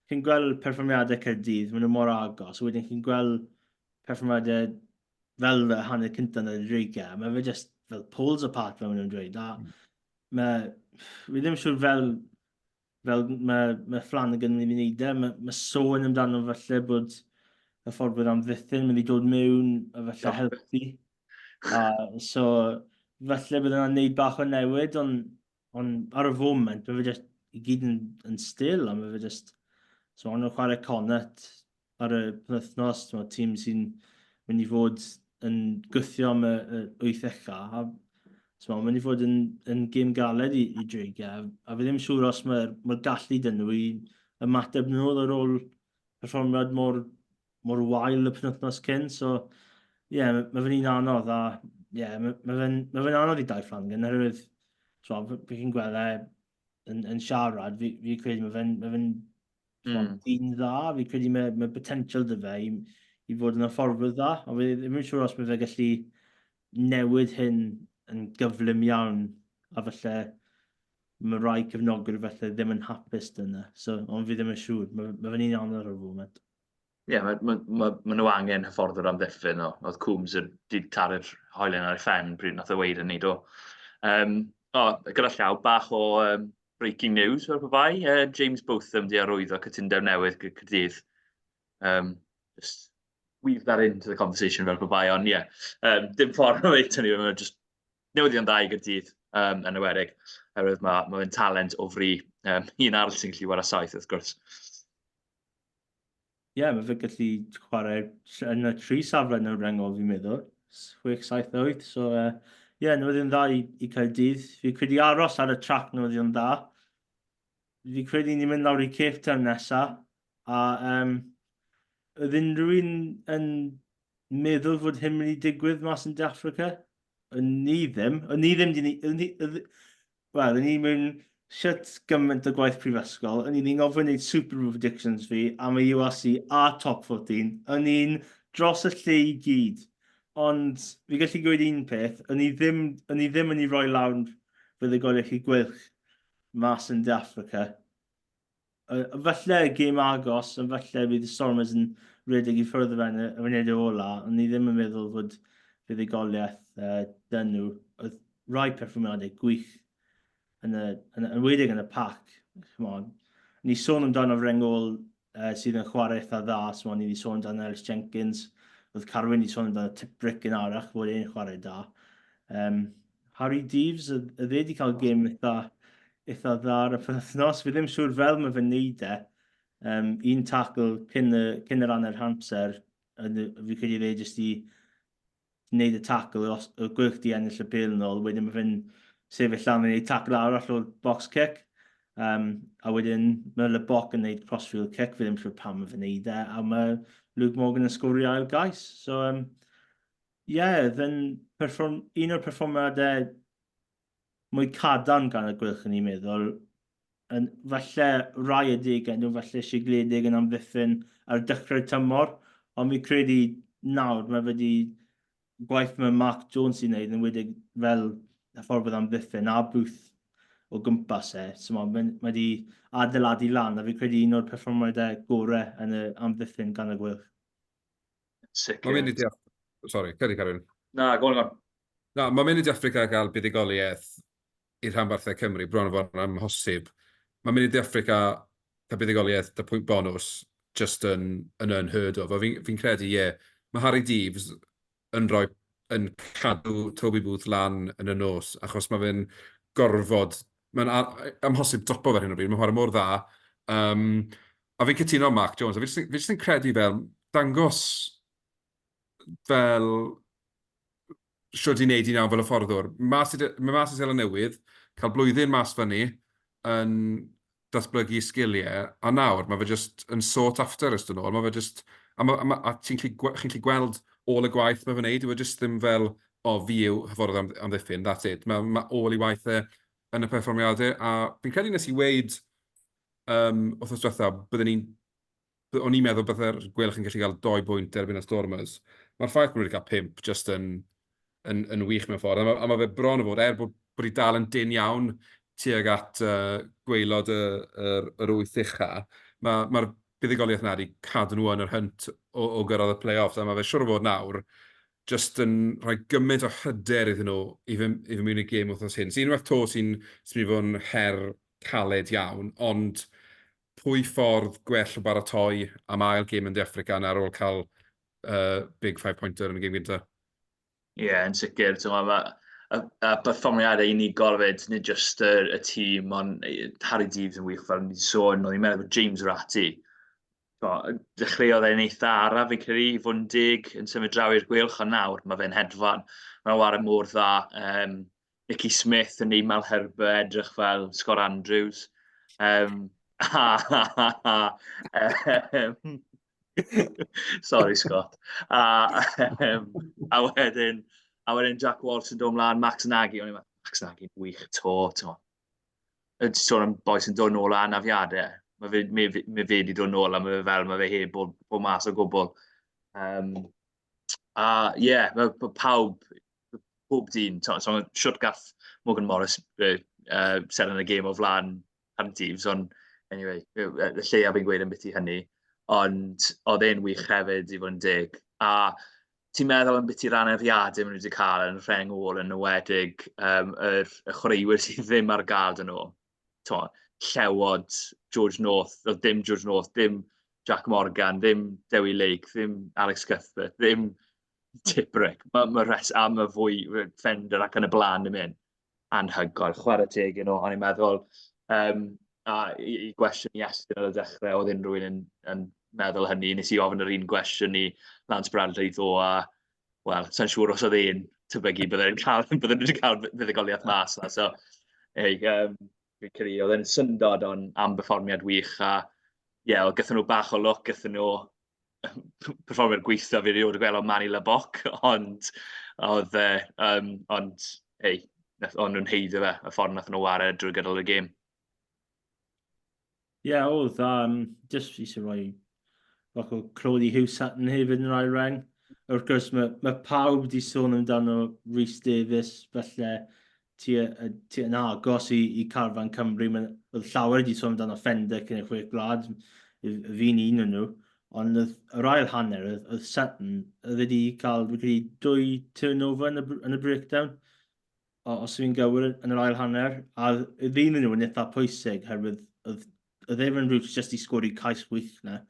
chi'n gweld perfformiadau Caerdydd, maen nhw mor agos, a wedyn chi'n gweld perfformiadau fel y hanner cyntaf yn y dreigiau, mae fe just fel poles apart fel maen nhw'n dweud, a mae, fi ddim siŵr fel fel mae, mae Flanagan yn mynd i wneud e, mae, mae sôn amdano falle bod y ffordd bod amddiffyn mynd i dod mewn a falle helpu. A, so, falle bydd yna'n neud bach o newid, ond on, ar y foment, mae fe just i gyd yn, yn still, a mae fe just... So, maen nhw'n chwarae Connacht ar y penwythnos, timod, tîm sy'n mynd i fod yn gwthio am y, y wyth ucha, a timod, mae'n mynd i fod yn, yn gêm galed i, i Dreigiau, a, a fi ddim siŵr os mae'r mae gallu dyn nhw i ymateb nôl ar ôl perfformiad mor, mor wael y penwythnos cyn, so ie, yeah, mae fe'n un anodd, a ie, yeah, mae ma fe'n ma fe anodd i Dai Flanagan, oherwydd, so, fi chi'n gweld e yn, yn siarad, fi, fi credu mae fe'n ma fe mm. dyn dda, fi credu mae, mae potential dy fe i, i fod yn hyfforddwr dda, ond fi ddim yn siŵr os mae fe gallu newid hyn yn gyflym iawn, a falle mae rai cefnogwyr falle ddim yn hapus dyna. So, ond fi ddim yn siŵr. Mae, mae fe'n un anodd ar y foment. Ie, yeah, mae ma, ma, ma nhw angen hyfforddwr amddiffyn. O. Oedd Coombs wedi taro'r hoelen ar ei phen pryd nath e weud hynny, do. Um, o, gyda llaw, bach o um, breaking news fel pe bai, uh, James Botham di arwyddo cytundeb newydd gyda Caerdydd. Um, just weave that into the conversation fel pe bai, ond ie, yeah, um, dim ffordd o weud hynny, mae'n just newyddion dda i Gaerdydd um, yn ewedig, oherwydd mae ma fe'n talent o fri, um, un arall sy'n gallu wara saith wrth gwrs. Ie, yeah, mae fe gallu chwarae yn y tri safle yn y rengol, fi'n meddwl. 6, 7, 8. So, ie, uh, yeah, newyddion dda i, i Caerdydd. Fi credu aros ar y trac newyddion dda. Fi credu ni'n mynd lawr i Cape Town nesa. A um, oedd unrhyw un yn meddwl fod hyn mynd i digwydd mas yn De Africa? O'n ni ddim. O'n ni ddim di... Wel, o'n i mewn shit gymaint o gwaith prifysgol. O'n i'n gofyn wneud Super Bowl predictions fi am y URC a Top 14. O'n i'n dros y lle i gyd. Ond fi gallu gweud un peth, o'n i ddim, o'n i ddim yn ei roi lawr fuddugoliaeth i Gweilch mas yn De Affrica. Falle gêm agos, ond falle fydd y Stormers yn rhedeg i ffwrdd o fe yn y funudau ola, ond ni ddim yn meddwl fod fuddugoliaeth dyn nhw. Oedd rhai perfformiadau gwych yn y, yn, yn wedig yn y pac. Chimod, ni sôn amdano Rengol sydd yn chwarae eitha dda, so ni wedi sôn amdano Ellis Jenkins, oedd Carwyn wedi sôn amdano Tiprick yn arach, fod e'n chwarae da. Harri Deaves, oedd e wedi cael gêm eitha, eitha dda ar y penwythnos. Fi ddim siŵr fel mae fe'n neud e. Un tackle cyn, y, cyn yr hanner amser, fi credu fe jyst i wneud y tackle, os y gwych di ennill y bêl nôl, wedyn mae fe'n sefyll lan yn gwneud tackle arall o'r box kick. A wedyn mae Le Boc yn gwneud crossfield kick, fi ddim siŵr pam mae fe'n gwneud e, a mae Luke Morgan yn sgorio ail gais. So, ie, yeah, oedd yn perform, un o'r perfformiadau mwy cadarn gan y Gweilch yn i'n meddwl. Yn, falle rai adegau nhw, falle sigledig yn amddiffyn ar dechrau'r tymor, ond mi credu nawr mae wedi gwaith mae Mark Jones i'n neud yn wedi fel y ffordd bydd amddiffyn a Booth o gwmpas e. So mae, mae wedi adeiladu lan a fi credu un o'r perfformiadau gorau yn y amddiffyn gan y Gweilch. Sicr. Mae'n mynd i De Sorry, ceri Carwyn. Na, go on, go on. Na, mae'n mynd i De Affrica gael buddugoliaeth i'r rhanbarthau Cymru, bron o fod yn amhosib. Mae'n mynd i De Affrica cael buddugoliaeth 'da pwynt bonws just yn, yn unheard of. A fi'n fi credu, ie, yeah, mae Harri Deaves yn rhoi, yn cadw Toby Booth lan yn y nos, achos mae fe'n gorfod, mae'n amhosib dropo fe ar hyn o bryd, mae'n chwarae mor dda. Um, a fi'n cytuno Mark Jones, a fi jyst, fi jyst yn credu fel, dangos fel shwt i wneud i nawr fel hyfforddwr. Mas i, mae mas i Seland Newydd, cael blwyddyn mas fyny yn datblygu sgiliau, a nawr mae fe jyst yn sought after ers dod nôl. Mae fe jyst... A, ma, a, ma, a ti'n gallu, chi'n gallu gweld ôl y gwaith mae fe'n wneud, dyw e jyst ddim fel, o, fi yw hyfforddwr am, amddiffyn, that's it. Mae, ma ôl ei waith e yn y perfformiadau, a fi'n credu nes i weud um, wythnos diwetha, byddwn ni'n o'n i'n meddwl byddai'r Gweilch yn gallu cael dou bwynt erbyn y Stormers. Mae'r ffaith bod nhw wedi cael pump jyst yn, yn, yn wych mewn ffordd. A mae, a mae fe bron o fod, er bod, bod hi dal yn dynn iawn tuag at uh, gwaelod y, yr, yr wyth ucha, mae'r ma buddugoliaeth yna wedi cadw nhw yn yr hynt o, o gyrraedd y play-offs, a mae fe siŵr o fod nawr jyst yn rhoi gymaint o hyder iddyn nhw i fynd, i fynd mewn i'r gêm wythnos hyn. So unwaith to sy'n sy mynd i fod yn her caled iawn, ond pwy ffordd gwell o baratoi am ail gêm yn De Affrica na ar ôl cael uh, big five pointer yn y gêm gyntaf? Ie, yeah, yn sicr. Mae y, y perfformiadau unigol fyd, nid jyst y, y tîm, ond Harri Deaves yn wych fel ni wedi sôn, o'n i'n meddwl bod James Ratti, dechreuodd e'n eitha araf fi'n credu, i fod yn deg, yn symud draw i'r Gweilch, ond nawr mae fe'n hedfan. Mae'n ware mor dda. Um, Nicky Smith yn neud Malherbe edrych fel Scott Andrews. Um, um, sorry Scott. A, um, a wedyn, a wedyn Jack Walsh yn dod mlaen, Max Nagy, o'n i'n meddwl, Max Nagy'n wych to, to. Ti'n sôn am boi sy'n dod nôl o anafiadau. Mae fe, mae fe, mae fe wedi dod nôl a mae fe fel, mae fe heb bod, bod mas o gwbl. Um, a ie, yeah, mae, mae pawb, pob dyn, so, so shwt gath Morgan Morris uh, seren y gêm o flaen Hunt ond anyway, y lleia fi'n gweud ambiti hynny, ond oedd e'n wych hefyd i fod yn deg. A ti'n meddwl ambiti'r anafiadau maen nhw wedi cael yn rheng ôl yn enwedig um, yr, y chwaraewyr sydd ddim ar gael dyn nhw. T'mo, Llewod, George North, oedd dim George North, dim Jack Morgan, ddim Dewi Lake, ddim Alex Cuthbert, ddim Tipuric. Mae ma res, a mae fwy Fender ac yn y blaen yn mynd anhygoel. Chwarae teg i nhw, o'n i'n meddwl. Um, a i, i gwestiwn i Estyn ar y dechrau, oedd unrhyw un yn, yn meddwl hynny. Nes i ofyn yr un gwestiwn i Lance Bradley ddo, a wel, sa'n siŵr os oedd e'n tebygu bydde'n cael, bydden nhw wedi cael fuddugoliaeth mas na. So, hey, um, fi'n credu oedd e'n syndod on, am berfformiad wych a ie, yeah, gathon nhw bach o lwc, gathon nhw perfformiad gweithio fi erioed gweld o Manny Leboc, ond oedd e, um, ond ei, o'n nhw'n heiddo fe, y ffordd nath nhw wario drwy gydol y gêm. Ie, yeah, oedd, um, just eisiau rhoi bach o clod i Hugh Sutton hefyd yn rhai reng. Wrth gwrs, mae, mae pawb wedi sôn amdano Rhys Davies, felly ti, ti yn agos i, i carfan Cymru. Mae, oedd llawer wedi sôn amdano Fender cyn y chwe gwlad, fi'n un o'n nhw. Ond oedd yr ail hanner, oedd, oedd Sutton, oedd wedi cael, wedi credu, dwy turnover yn y, yn y breakdown, o, os fi'n gywir, yn yr ail hanner. A oedd un o'n nhw yn eitha pwysig, herwydd oedd, oedd Evan Roots jyst i sgori cais wych na,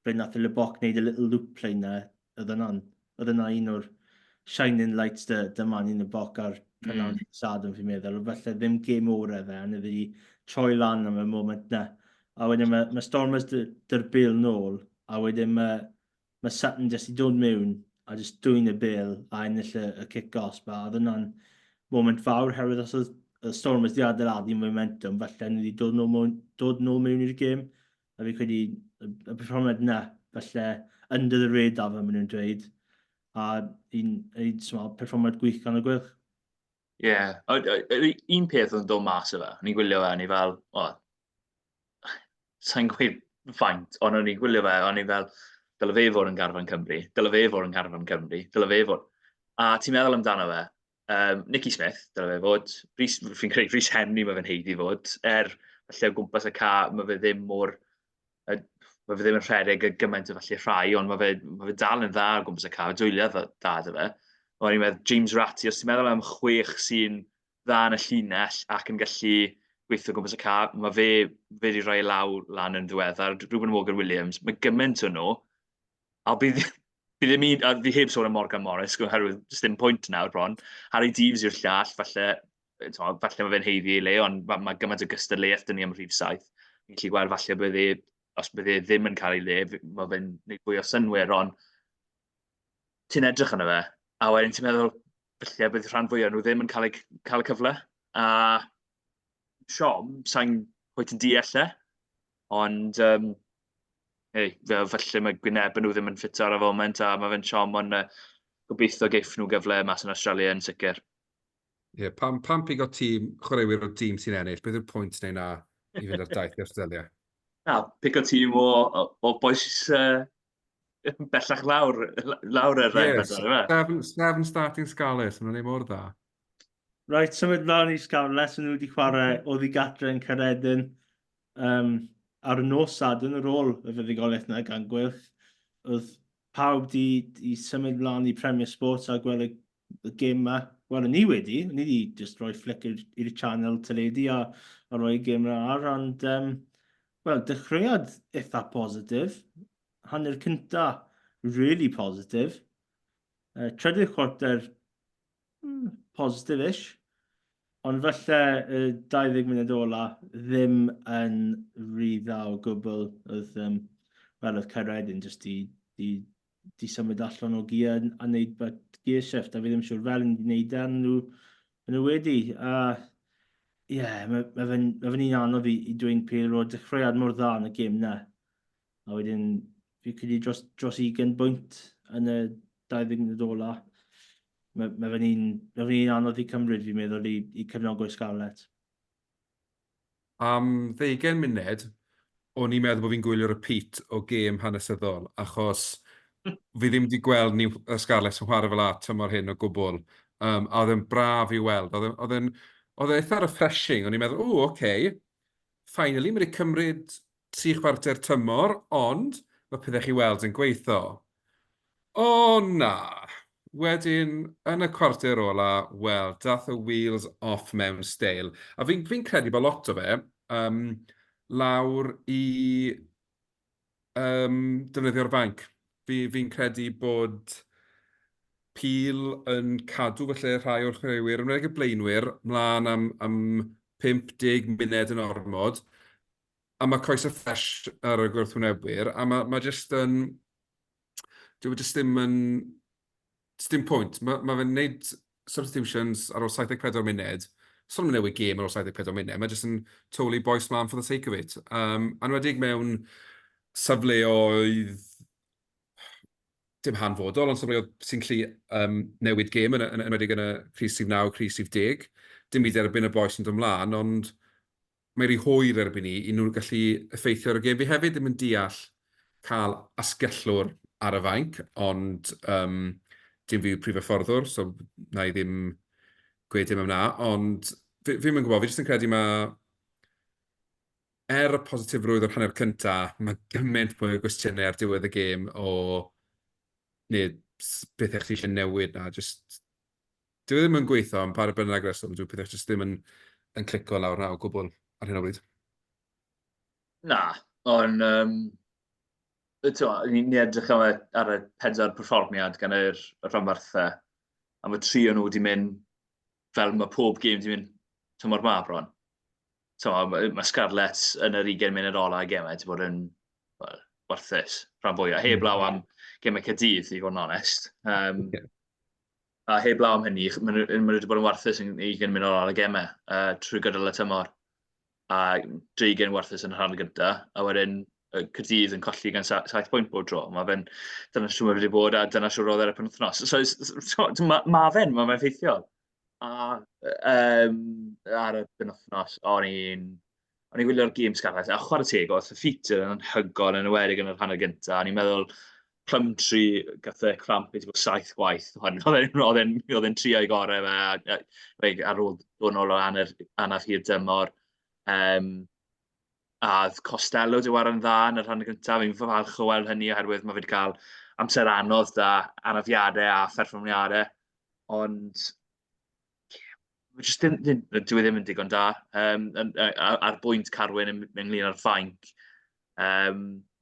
ble nath y Leboc wneud y little loop play na, oedd yna'n, oedd yna un o'r shining lights dy, dy man yn y boc ar prynhawn mm. Sadwrn fi'n meddwl, felly ddim gêm orau fe, ond iddi troi lan am y moment na. A wedyn mae, mae Stormers dy'r bil nôl, a wedyn mae, mae Sutton jyst i dod mewn a jyst dwy'n y bil a ennill y, y kick-off. A oedd yna'n moment fawr, herwydd os oedd y Stormers di adeiladu momentum, felly ni wedi dod nôl, dod nôl mewn i'r gêm. A fi credu y, y perfformiad yna, falle under the radar fel maen nhw'n dweud, a un, un small, perfformiad gwych gan y Gweilch. Ie, yeah. Un peth oedd yn dod mas o fe, o'n i'n gwylio fe, o'n i fel, o, sa'n gweud faint, ond o'n i'n gwylio fe, o'n i fel, dyle fe fod yn garfan Cymru, dyle fe fod yn garfan Cymru, dyle fe fod. A ti'n meddwl amdano fe, Um, Nicky Smith, dyle fe fod. Rhys, fi'n credu Rhys Henry mae fe'n heiddi fod. Er, falle o gwmpas y ca, mae fe ddim mor... Uh, mae fe ddim yn rhedeg y gymaint o falle rhai, ond mae fe, mae fe dal yn dda o gwmpas y ca, dwyliau dda da fe. O'n i'n meddwl, James Ratty, os ti'n meddwl am chwech sy'n dda yn y llinell ac yn gallu gweithio gwmpas y ca, mae fe, fe wedi rhoi law lan yn ddiweddar. Reuben Morgan Williams, mae gymaint o nhw. A bydd, bydd ddim un, a fi heb sôn am Morgan Morris, oherwydd does dim pwynt nawr bron. Harry Deaves yw'r llall, falle, t'mo, falle mae fe'n haeddu ei le, ond mae, mae gymaint o gystadleuaeth dyn ni am rhif saith. Ni'n gallu gweld falle bydd e, os bydd e ddim yn cael ei le, mae fe'n gwneud fwy o synnwyr, ond ti'n edrych arno fe, a wedyn ti'n meddwl, falle bydd rhan fwyaf nhw ddim yn cael, eu, cael y cyfle. A siom, sa'n cweit yn deall e, ond um, hey, fel falle mae gwynebau nhw ddim yn ffito ar y foment a mae fe'n siom, ond uh, gobeithio geiff nhw gyfle mas yn Australia yn sicr. Ie, yeah, pam, pam pigo tîm, chwaraewyr o dîm sy'n ennill, beth yw'r pwynt neu na i fynd ar daith i Australia? Na, pigo tîm o, o, o boys uh, bellach lawr, lawr yr yes, seven, seven starting Scarlets, maen nhw'n ei mor dda. Right, symud mlaen i Scarlets, maen nhw wedi chwarae oddi gatre yn Caeredin um, ar y nos Sadwrn ar ôl y fuddugoliaeth yna gan Gweilch. Oedd pawb di, di symud mlaen i Premier Sports a gweld y, y gêm yma. Wel, o'n i wedi, o'n i wedi just rhoi flick i'r channel teledu a, a rhoi gêm yma ar, ond, um, wel, dechreuad eitha positif. Hanner cynta, really positif. Uh, trydydd chwarter, mm, positive-ish. Ond falle y 20 munud ola ddim yn rhy dda o gwbl. Oedd, um, wel, oedd Caeredin jyst di, di, di symud allan o gear a wneud but gear shift, a fi ddim siŵr fel yn wneud e, nhw, nhw wedi. A ie, yeah, mae ma fe'n ma fe un anodd i, i dweud Peel roedd dechreuad mor dda yn y gêm na. A wedyn, fi credu dros, dros 20 bwynt yn y 20 munud ola. Mae, mae fe'n un, mae fe'n un anodd i cymryd, fi'n meddwl, i, i cefnogwyr Scarlets. Am ddeugain munud, o'n i'n meddwl bod fi'n gwylio repeat o gêm hanesyddol, achos fi ddim wedi gweld ni, y Scarlets yn chwarae fel 'a tymor hyn o gwbl. Um, a oedd e'n braf i weld. Oedd e'n oedd e'n eitha refreshing. O'n i'n meddwl, o, oce, okay, finally, mae wedi cymryd tri chwarter tymor, ond mae pethau chi weld yn gweithio. O na! Wedyn, yn y cwarter ola, wel, dath y wheels off mewn steil. A fi'n fi credu bod lot o fe um, lawr i um, defnyddio'r fainc. Fi, fi'n credu bod Peel yn cadw falle rhai o'r chwaraewyr, yn enwedig y blaenwyr, mlaen am, am 50 munud yn ormod, a mae coesau ffresh ar y gwrthwynebwyr, a mae, mae jyst yn... Dyw e jyst ddim yn... Does dim pwynt. Mae, mae fe'n gwneud substitutions ar ôl 74 munud. So nhw'n newid gêm ar ôl 74 munud. Mae jyst yn totally boys mlaen for the sake of it. Um, anwedig mewn safleoedd dim hanfodol, ond safleoedd sy'n gallu um, newid gêm, yn, yn, enwedig yn y crys rhif 9, crys rhif 10. Dim byd erbyn y boys yn dod ymlaen, ond mae'n rhy hwyr erbyn ni i nhw gallu effeithio ar y gêm. Fi hefyd ddim yn deall cael asgellwr ar y fainc, ond um, dim fi yw'r prif hyfforddwr, so na i ddim... gweud dim am 'na, ond fi fi'm yn gwybod, fi jyst yn credu ma', er y positifrwydd o'r hanner cynta, ma' gymaint mwy o gwestiynau ar diwedd y gêm o neu bethau chdi eisiau newid na, jyst dyw e ddim yn gweithio am pa bynnag reswm, dyw pethau jyst ddim yn yn clico lawr 'na o gwbl ar hyn o bryd. Na, ond yym tibod, ni'n edrych am y ar y pedwar perfformiad gan yr rhanbarthau, a mae tri o nhw wedi mynd fel mae pob gêm wedi mynd tymor 'ma bron. Tibod, ma' Scarlets yn yr ugain munud ola y gemau 'di bod yn, wel, warthus rhan fwyaf, heblaw am gemau Caerdydd i fod yn onest. Yym a heblaw am hynny, maen nhw maen nhw wedi bod yn warthus yn ugain munud ola y gemau yy trwy gydol y tymor. A deugain warthus yn y rhan gynta, a wedyn yy Caerdydd yn colli gan 7 pwynt bob tro. Ma' fe'n... dyna shwt mae fe 'di bod a dyna shwt roedd e ar y penwythnos. So so ma' ma' fe'n ma' fe'n effeithiol. A yym ar y penwythnos o'n i'n o'n i'n gwylio'r gêm Scarlets, a chwarae teg, oedd Fifita yn anhygoel, yn enwedig yn yr hanner gynta. O'n i'n meddwl Plumtree, gath e cramp wedi bod saith gwaith, ond oedd e'n oedd e'n oedd e'n trio ei gorau fe, a like, ar ôl dod nôl o anaf, anaf hir dymor. Um, a oedd Costello wedi chwarae'n dda yn y rhan gyntaf, fi'n falch o weld hynny oherwydd mae fe wedi cael amser anodd da anafiadau a pherfformiadau, ond Mae jyst ddim, ddim, dyw e ddim yn digon da. Yym, ar bwynt Carwyn ynglyn â'r fainc, yym,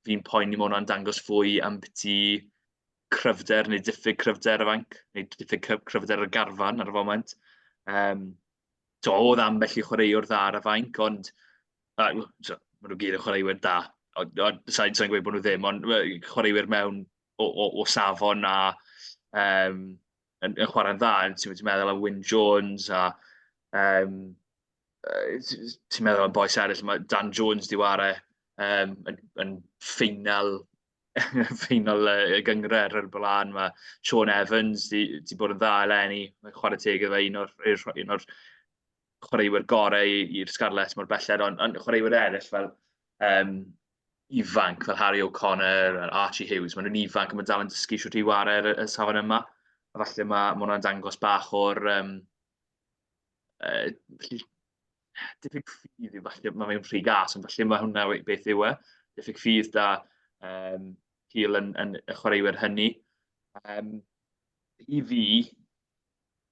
fi'n poeni ma' hwnna'n dangos fwy ambiti cryfder neu diffyg cryfder y fainc, neu diffyg cryfder y garfan ar y foment. Yym, so oedd ambell i chwaraewr dda ar y fainc, ond yy so, maen nhw gyd yn chwaraewyr da, ond ond sa i'n sa i'n gweud bod nhw ddim, ond chwaraewyr mewn o o o safon a yym yn yn chwarae'n dda. Ti'n ti'n meddwl am Wyn Jones a yym yy ti'n meddwl am bois eraill, ma' Dan Jones 'di ware yym yn yn ffeinal ffeinal y gynghrair ar y blaen. Ma' Shaun Evans 'di 'di bod yn dda eleni, mae'n chwarae teg iddo fe, un o'r un o'r chwaraewyr gorau i'r Scarlets mor belled, ond ond chwaraewyr eraill fel yym ifanc fel Harry O'Connor, Archie Hughes, maen nhw'n ifanc a maen dal yn dysgu shwt i ware ar y safon yma. A falle ma' ma' hwnna'n dangos bach o'r yym yy diffyg ffydd yw falle, ma' fe'n rhy gas, ond falle ma' hwnna beth yw e, diffyg ffydd 'da yym Cil yn yn y chwaraewyr hynny. Yym i fi,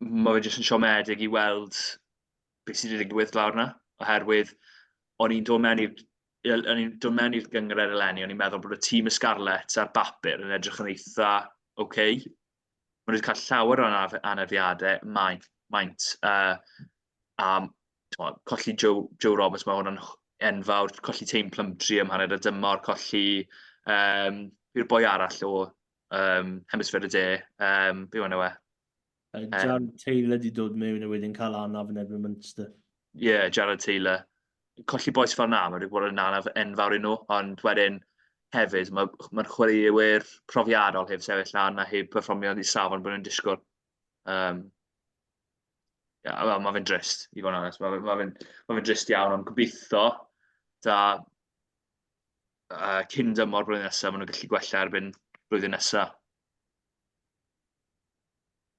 ma' fe jyst yn siomedig i weld beth sydd wedi digwydd lawr 'na, oherwydd o'n i'n dod mewn i'r o'n i'n dod mewn i'r gynghrair eleni, o'n i'n meddwl bod y tîm y Scarlets ar bapur yn edrych yn eitha ocê. Maen nhw wedi cael llawer o anafiadau, maint, maint uh, a timod, colli Joe, Joe Roberts, mae hwnna'n enfawr, colli Taine Plumtree am hanner y dymor, colli um, yw'r boi arall o um, Hemisffer y De, um, be yw enw e? Jared Taylor 'di dod mewn a wedyn cael anaf yn erbyn Munster. Ie, yeah, Jared Taylor. Colli bois fel 'na, mae wedi bod yn anaf enfawr i nhw, ond wedyn hefyd mae'r ma chwaraewyr profiadol heb sefyll lan a heb perfformio i safon bod nhw'n disgwyl. Um, yeah, wel, mae fe'n drist, i fod yn onest. Mae ma fe'n ma fe drist iawn, ond gobeithio da uh, cyn dymor blwyddyn nesaf, maen nhw'n gallu gwella erbyn blwyddyn nesaf.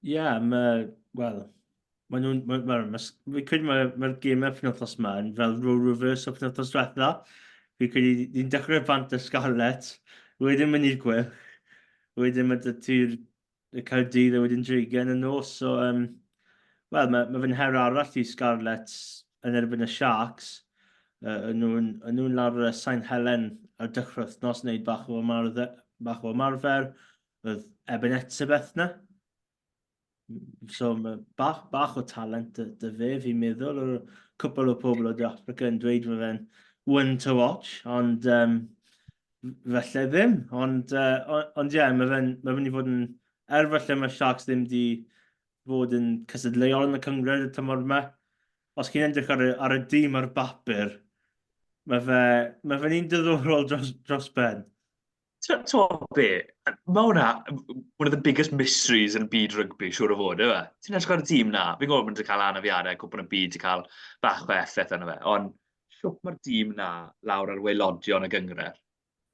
Ie, yeah, mae, wel, maen nhw'n, ma, ma, ma, fi'n credu mae'r ma gemau penwythnos yma yn fel role reverse o penwythnos diwetha. Fi'n credu ni'n dechrau bant y Scarlets, wedyn mynd i'r Gweilch, wedyn mae dy ti'r y Caerdydd a wedyn Dreigiau yn y nos. So, um, wel, mae, mae fe'n her arall i Scarlets yn erbyn y Sharks. Uh, yn nhw'n nhw lawr y Sain Helen ar dechrau wythnos, wneud bach o ymarfer, bach o ymarfer. Oedd Eben Etzebeth 'na. So mae bach, bach o talent dy, dy fe, fi'n meddwl. O'r cwpl o pobl o De Africa yn dweud mae fe'n one to watch, ond um, felly ddim. Ond, uh, ond ie, yeah, mae fe'n mae fe'n i fod yn... Er falle mae Sharks ddim di fod yn cystadleuol yn y cynghrair y tymor yma, os chi'n edrych ar y, ar y dîm ar bapur, mae fe, mae fe'n un diddorol dros, dros ben. Ti'n be? Mae hwnna one of the biggest mysteries yn byd rygbi, siŵr o fod, yw e? Ti'n edrych ar y tîm 'na, fi'n gwybod bod nhw 'di cael anafiadau, Cwpan y Byd 'di cael bach o effaith arno fe, ond shwt mae'r dîm 'na lawr ar waelodion y gynghrair?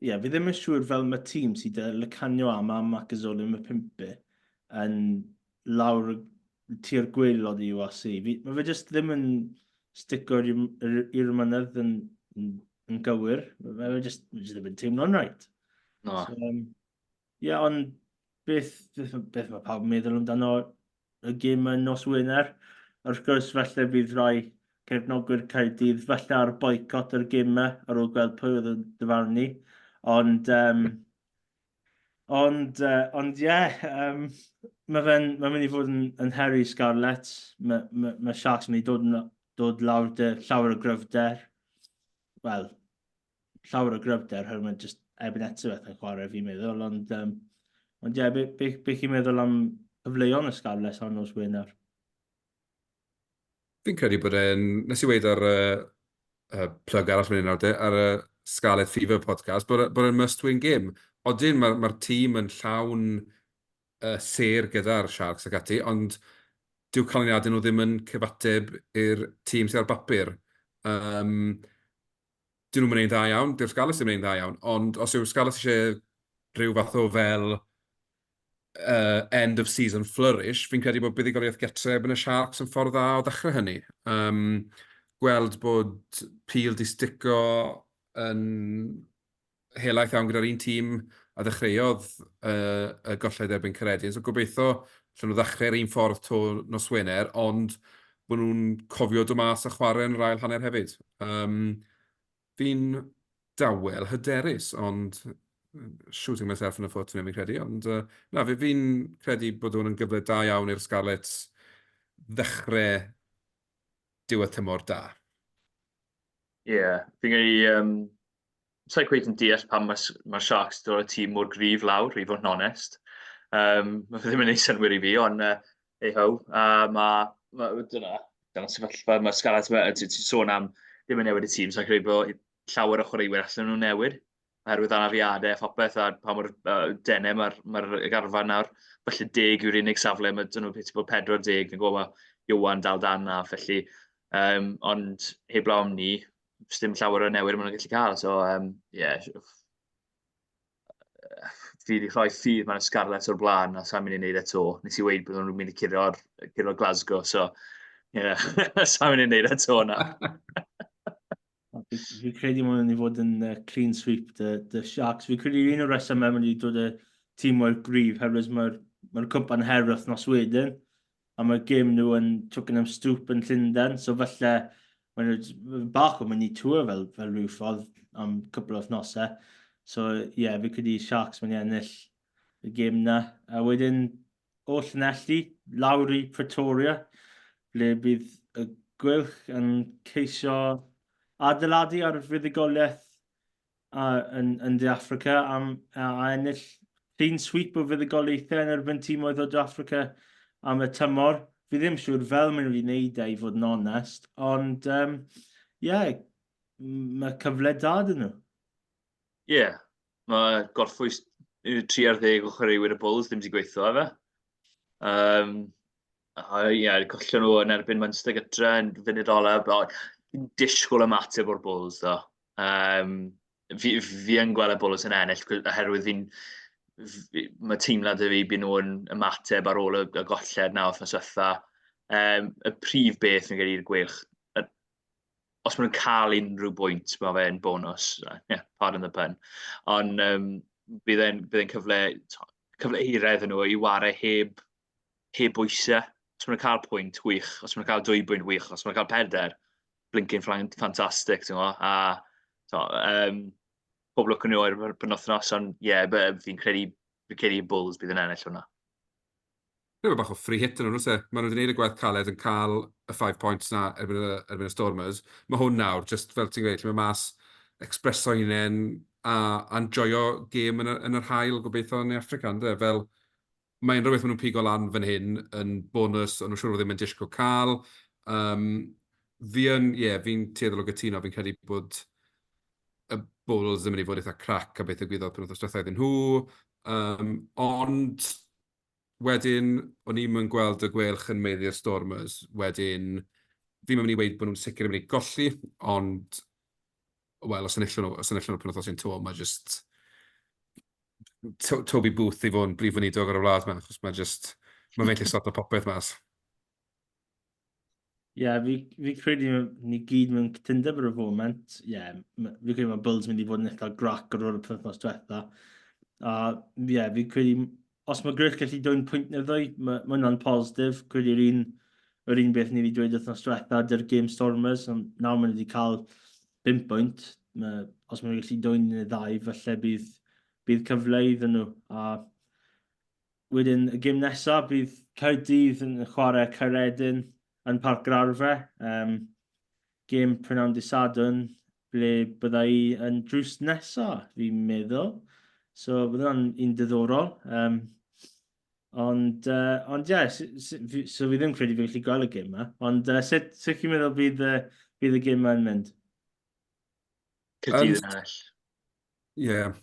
Ie, fi ddim yn siŵr fel mae tîm sydd 'da Lukhanyo Am a Makazole Mapimpi yn lawr tu'r gwaelod i URC. Fi, mae fe jyst ddim yn stico i'r mynydd yn, yn, yn gywir. Mae fe jyst, mae jyst ddim yn teimlo'n rhaid. No. So, yeah, ond beth, beth, beth mae pawb yn meddwl amdano y gêm yn nos Wener? Wrth gwrs, falle bydd rhai cefnogwyr Caerdydd falle ar boicot yr gêm yma ar ôl gweld pwy oedd yn dyfarnu. Ond, um, ond, uh, ond ie, yeah, um, mae fe'n ma mynd i fod yn, yn her i Scarlets. Mae ma, ma Sharks yn mynd i dod, dod lawr dy llawer o gryfder. Wel, llawer o gryfder, oherwydd mae jyst Eben Etzebeth yn chwarae fi'n meddwl, ond um, ond ie, yeah, be, be, be chi'n meddwl am cyfleon y Scarlets ar nos Wener? Fi'n credu bod e'n... Nes i weud ar y uh, plug arall fan hyn nawr de, ar y Scarlet Fever podcast, bod, e, bod e'n must-win game. Odyn, mae'r ma tîm yn llawn uh, sêr gyda'r Sharks ac ati, ond dyw canlyniadau nhw ddim yn cyfateb i'r tîm sydd ar bapur. Um, dyn nhw'n mynd dda iawn, dyw'r Scarlets ddim yn dda iawn, ond os yw'r Scarlets eisiau rhyw fath o fel end of season flourish, fi'n credu bod buddugoliaeth getre erbyn y Sharks yn ffordd dda o ddechrau hynny. Um, gweld bod Peel di stico yn helaeth iawn gyda'r un tîm a ddechreuodd uh, y golled erbyn Caeredin. So gobeithio allan nhw ddechrau'r un ffordd to nos Wener, ond bod nhw'n cofio dod mas a chwarae yn yr ail hanner hefyd. Um, fi'n dawel, hyderus, ond shooting myself in the foot, fi'n credu. Ond uh, na, fi, fi'n credu bod hwn yn gyfle da iawn i'r Scarlets ddechrau diwedd tymor da. Ie, yeah, fi'n credu... Um, Sa i'n cweit yn deall pam mae, mae Sharks dod o'r tîm mor gryf lawr, i fod yn onest. Um, mae fe ddim yn ei synwyr i fi, ond uh, ei ho. Uh, mae, ma, dyna, dyna sefyllfa, mae Scarlett, ti'n sôn am ddim yn newid y tîm, sa'n credu bod llawer o chwaraewyr allan nhw'n newid, oherwydd anafiadau a phopeth, a pa mor uh, denau mae'r ma garfan nawr. Felly deg yw'r unig safle, mae dyn nhw beth bod 40, fi'n gwybod mae Iwan dal dan na, felly, um, ond heblaw am ni, dim llawer o newid maen nhw'n gallu cael, so um, yeah, fi wedi rhoi ffydd mewn y Scarlets o'r blaen a sa'n mynd i wneud e to. Nes i weud bod nhw'n mynd i curo'r curo Glasgow, so yeah, sa'n mynd i wneud e to na. Fi credu mae'n mynd i fod yn uh, clean sweep the, the Sharks. Fi credu un o'r resymau mae'n wedi dod y tîm o'r grif, herwydd mae'r mae cwpan her wythnos wedyn, a mae'r gêm nhw yn Twickenham Stoop yn Llundain, so falle maen nhw bach o mynd i tour fel, fel rhyw ffordd am cwpl o wythnosau. So ie, yeah, fi credu Sharks mynd i ennill y gêm na. A wedyn o Llanelli, lawr i Pretoria, ble bydd y Gweilch yn ceisio adeiladu ar fuddugoliaeth a, yn, yn De Affrica am, a, a ennill clean sweep o fuddugoliaethau yn erbyn tîmoedd o De Affrica am y tymor. Fi ddim siŵr fel maen nhw wedi gwneud e, i fod yn onest, ond ie, um, yeah, mae cyfle da dyn nhw. Ie, yeah, mae gorffwys 3 ar 10 o chwaraewyr y Bulls ddim wedi gweithio efe. Um, a ie, yeah, collon nhw yn erbyn Munster gytre yn funud olaf. Fi'n disgwyl ymateb o'r Bulls, ddo. Um, fi, fi yn gweld y Bulls yn ennill, oherwydd fi'n... Mae teimlad y fi byd nhw'n ymateb ar ôl y, y golled na wythnos diwetha. Um, y prif beth fi'n credu i'r Gweilch, os maen nhw'n cael unrhyw bwynt, mae fe'n bonus. Yeah, pardon the pun. Ond um, bydd e'n bydd e'n cyfle, cyfle hirau iddyn nhw i wario heb, heb bwysau. Os maen nhw'n cael pwynt, wych. Os maen nhw'n cael dwy bwynt, wych. Os maen nhw'n cael peder, blinking ffantastig, ti'n gwybod? A to, um, pob lwc yn nhw ar y penwythnos, ond ie, yeah, fi'n credu, fi'n credu Bulls bydd yn ennill hwnna. Rhyw bach o free hit yn nhw, e? Maen nhw wedi gwneud y gwaith caled yn cael y five points na erbyn y, erbyn y Stormers. Mae hwn nawr, just fel ti'n gweud, lle mae mas expreso hunain a, a enjoyo gêm yn, y, yn yr haul gobeithio yn Africa, ynddo? Fel, mae unrhyw beth maen nhw'n pigo lan fan hyn yn bonus, ond nhw'n siŵr o ddim yn disgwyl cael. Um, fi yn, ie, yeah, fi'n tueddol o gytuno, fi'n credu bod y Bulls yn mynd i fod eitha crac a beth ddigwyddodd penwythnos diwetha iddyn nhw. Um, ond wedyn, o'n i'm yn gweld y Gweilch yn maeddu'r Stormers. Wedyn, fi'm yn mynd i weud bod nhw'n sicr yn mynd i golli, ond, wel, os enillon nhw, os enillon nhw penwythnos hyn 'to, mae jyst Toby Booth i fod yn brif weinidog ar y wlad 'ma, achos mae jyst, mae fe'n gallu sorto popeth mas. Ie, yeah, fi, fi credu ni gyd mewn cytundeb ar y foment. Ie, yeah, fi credu mae Bulls mynd i fod yn eitha grac ar ôl y penwythnos diwetha. A ie, yeah, fi credu, os mae Griff gallu dwyn pwynt neu ddwy, mae, mae hwnna'n positif. Credu'r un, yr un beth ni wedi dweud wythnos diwetha dy'r Game Stormers, ond nawr maen nhw wedi cael 5 pwynt. Mae, os maen nhw'n gallu dwyn neu ddau, falle bydd, bydd cyfle iddyn nhw. A Wedyn y gêm nesaf bydd Caerdydd yn chwarae Caeredin yn Parc yr Arfau. Um, gêm prynawn dy Sadwrn ble bydda i yn drws nesaf, fi'n meddwl. So bydd hwnna'n un diddorol. Um, ond, uh, ond ie, yeah, so, so fi ddim credu fi gallu gweld y gêm yma. Ond uh, sut, sut chi'n meddwl bydd, uh, bydd y gêm yma'n mynd? Caerdydd yn ennill. Ie. Yeah.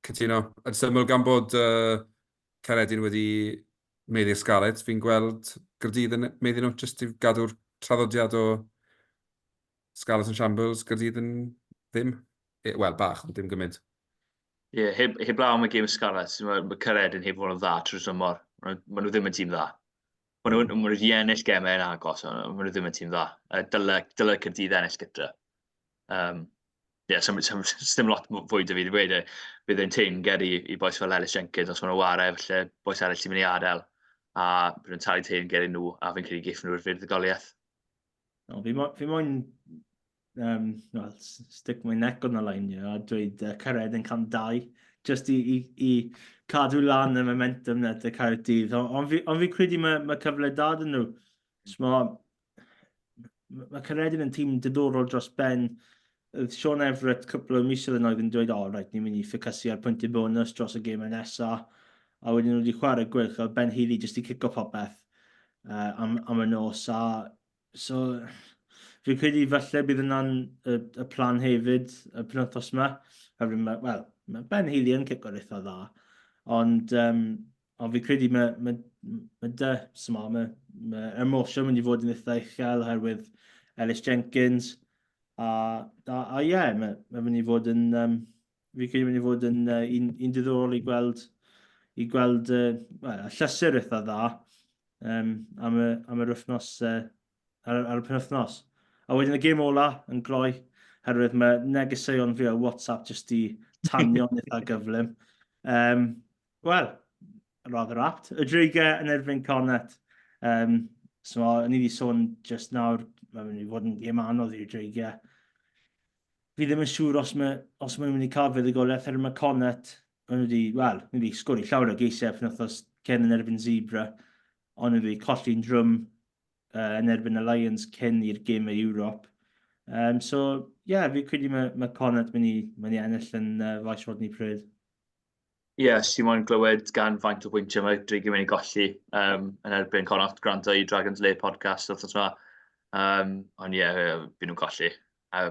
Cytuno. Yn syml gan bod uh, Caeredin wedi meiddi'r Scarlets, fi'n gweld Gaerdydd yn meiddi nhw jyst i gadw'r traddodiad o Scarlets yn shambles, Gaerdydd yn ddim. E, Wel, bach, ond dim gymaint. Ie, yeah, heb, heb law am y gêm Scarlets, mae, mae Caeredin heb fod yn dda trwy'r tymor. Maen nhw ddim yn tîm dda. Maen nhw, maen nhw wedi ennill gemau yn agos, ond maen nhw ddim yn tîm dda. Dyle, dyle Caerdydd ennill gyda. Um, yeah, so, so, so, dim lot fwy 'da fi i ddweud. Bydd e'n teyrnged i, i bois fel Ellis Jenkins os maen nhw'n ware, falle bois eraill sy'n mynd i adael. A bydd nhw'n talu teyrnged i nhw, a fi'n credu geiff nhw'r fuddugoliaeth. No, fi, mo, fi moyn um, well, stick my neck on the line here, a dweud uh, Caeredin 102, just i, i, i cadw lan y momentum na dy Caerdydd. Ond on fi, on fi credu mae, mae cyfle da dyn nhw. So, mae Caeredin yn tîm diddorol dros ben. Oedd Sean Everett cwpl o misoedd yn oedd yn dweud, o, oh, reit, ni'n mynd i ffocysu ar pwyntiau bonus dros y gemau nesaf. A wedyn nhw wedi chwarae gwych, a Ben Healy jyst i cico popeth uh, am, am y nos. A so, fi'n credu falle bydd yna'n y, y plan hefyd y penwythnos yma. Oherwydd mae, wel, mae Ben Healy yn cico'r eitha dda. Ond um, Ond fi'n credu mae, mae, mae dy, sma, mae, mae emosiwn mynd i fod yn eitha uchel oherwydd Ellis Jenkins. A, a, a ie, yeah, mae, mae mynd i fod yn, um, fi'n credu mynd i fod yn uh, un, un diddorol i gweld, i gweld uh, well, y llysur eitha dda um, am, y, am yr wythnos, uh, ar, ar y penwythnos. A wedyn y gêm ola yn gloi, herwydd mae negeseuon fi ar WhatsApp jyst i tanio'n eitha gyflym. Um, Wel, rather apt. Y Dreigiau yn erbyn Connacht. Um, so, ni wedi sôn just nawr, mae'n mynd i fod yn gêm anodd i'r Dreigiau. Fi ddim yn siŵr os mae, os mae'n mynd i cael fuddugoliaeth, herwydd mae Connacht, maen nhw wedi, wel, nhw wedi sgori llawer o geisiau penwythnos cyn yn erbyn Zebra, ond nhw wedi colli'n drwm uh, yn erbyn y Lions cyn i'r gêm y Ewrop. Um, so, ie, yeah, fi credu mae, mae Connacht mynd i, mynd i ennill yn uh, faes Rodney Parade. Ie, yeah, os ti moyn glywed gan faint o bwyntiau mae Dreigiau mynd i golli um, yn erbyn Connacht, gwrando i Dragons Lair podcast wrth yma. Um, ond ie, yeah, byd nhw'n colli. A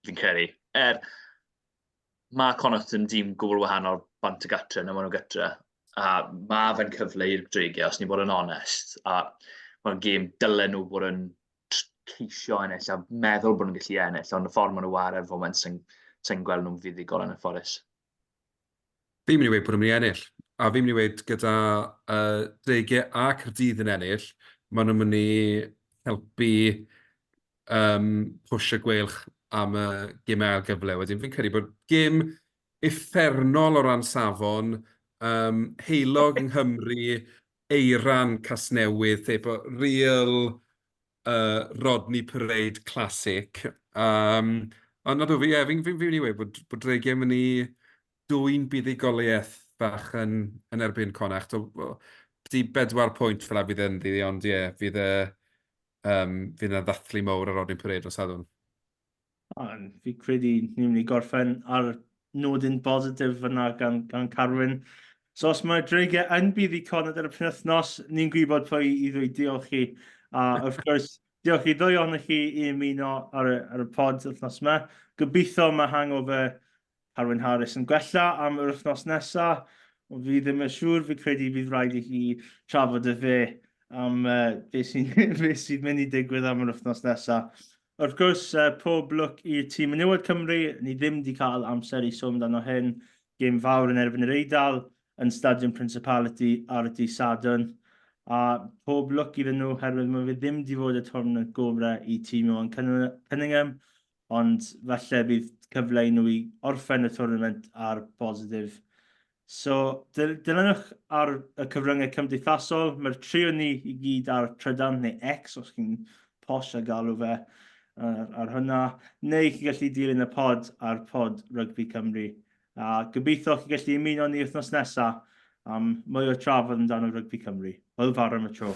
fi'n credu. Er, mae Connacht yn dîm gwbl wahanol bant y gatre na maen nhw gytre. A mae fe'n cyfle i'r Dreigiau, os ni'n bod yn onest. A mae'n gêm dylen nhw bod yn ceisio ennill a meddwl bod nhw'n gallu ennill, ond y ffordd maen nhw'n ware'r foment sy'n sy gweld nhw'n fuddugol yn y fforus. Fi'n mynd i weud bod nhw'n mynd i ennill. A fi'n mynd i weud gyda uh, Dreigiau a Caerdydd yn ennill, maen nhw'n mynd i helpu um, pwsh y gweilch am y gêm ail gyfle. Wedyn fi'n credu bod gêm uffernol o ran safon, um, heulog yng Nghymru, Eiran, Casnewydd, efo real uh, Rodney Parade classic. Um, ond nadw, fi, yeah, fi'n fi, fi mynd i weud bod, bod Dreigiau mynd i dwy'n buddugoliaeth bach yn, yn erbyn Connacht. O, di bedwar pwynt fel a fydd yn ddi, ond ie, yeah, fydd e, um, fydd yna ddathlu mawr ar Rodney Parade o Sadwrn. Ond fi credu ni'n mynd i gorffen ar nodyn bositif fyna gan, gan Carwyn. So os mae Dreigiau yn bydd i Conrad ar y penwythnos, ni'n gwybod pwy i ddweud diolch i. A wrth gwrs, diolch i ddwy ohonych chi i ymuno ar y, ar y pod wythnos yma. Gobeithio mae hangover Carwyn Harris yn gwella am yr wythnos nesaf. Ond fi ddim yn siŵr, fi credu bydd rhaid i chi trafod y fe am uh, beth sy'n be sy mynd i digwydd am yr wythnos nesaf. Wrth gwrs, uh, pob lwc i'r tîm menywod Cymru. Ni ddim wedi cael amser i sôn amdano hyn. Gêm fawr yn erbyn yr Eidal yn Stadiwm Principality ar y dydd Sadwrn. A pob lwc iddyn nhw, herwydd mae fe ddim wedi fod y tournament gorau i tîm Ioan Cunningham, ond falle bydd cyfle i nhw i orffen y tournament ar bositif. So, dilynwch ar y cyfryngau cymdeithasol, mae'r tri o ni i gyd ar Trydan neu X, os chi'n posh a galw fe ar, ar hwnna, neu chi'n gallu dilyn y pod ar pod Rygbi Cymru. A gobeithio chi'n gallu ymuno ni wythnos nesaf am mwy o trafod amdano Rygbi Cymru. Hwyl fawr am y tro.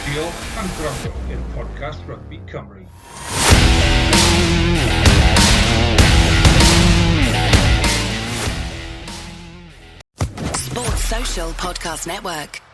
Diolch am gwrando i'r podcast Rygbi Cymru. Sports Social Podcast Network.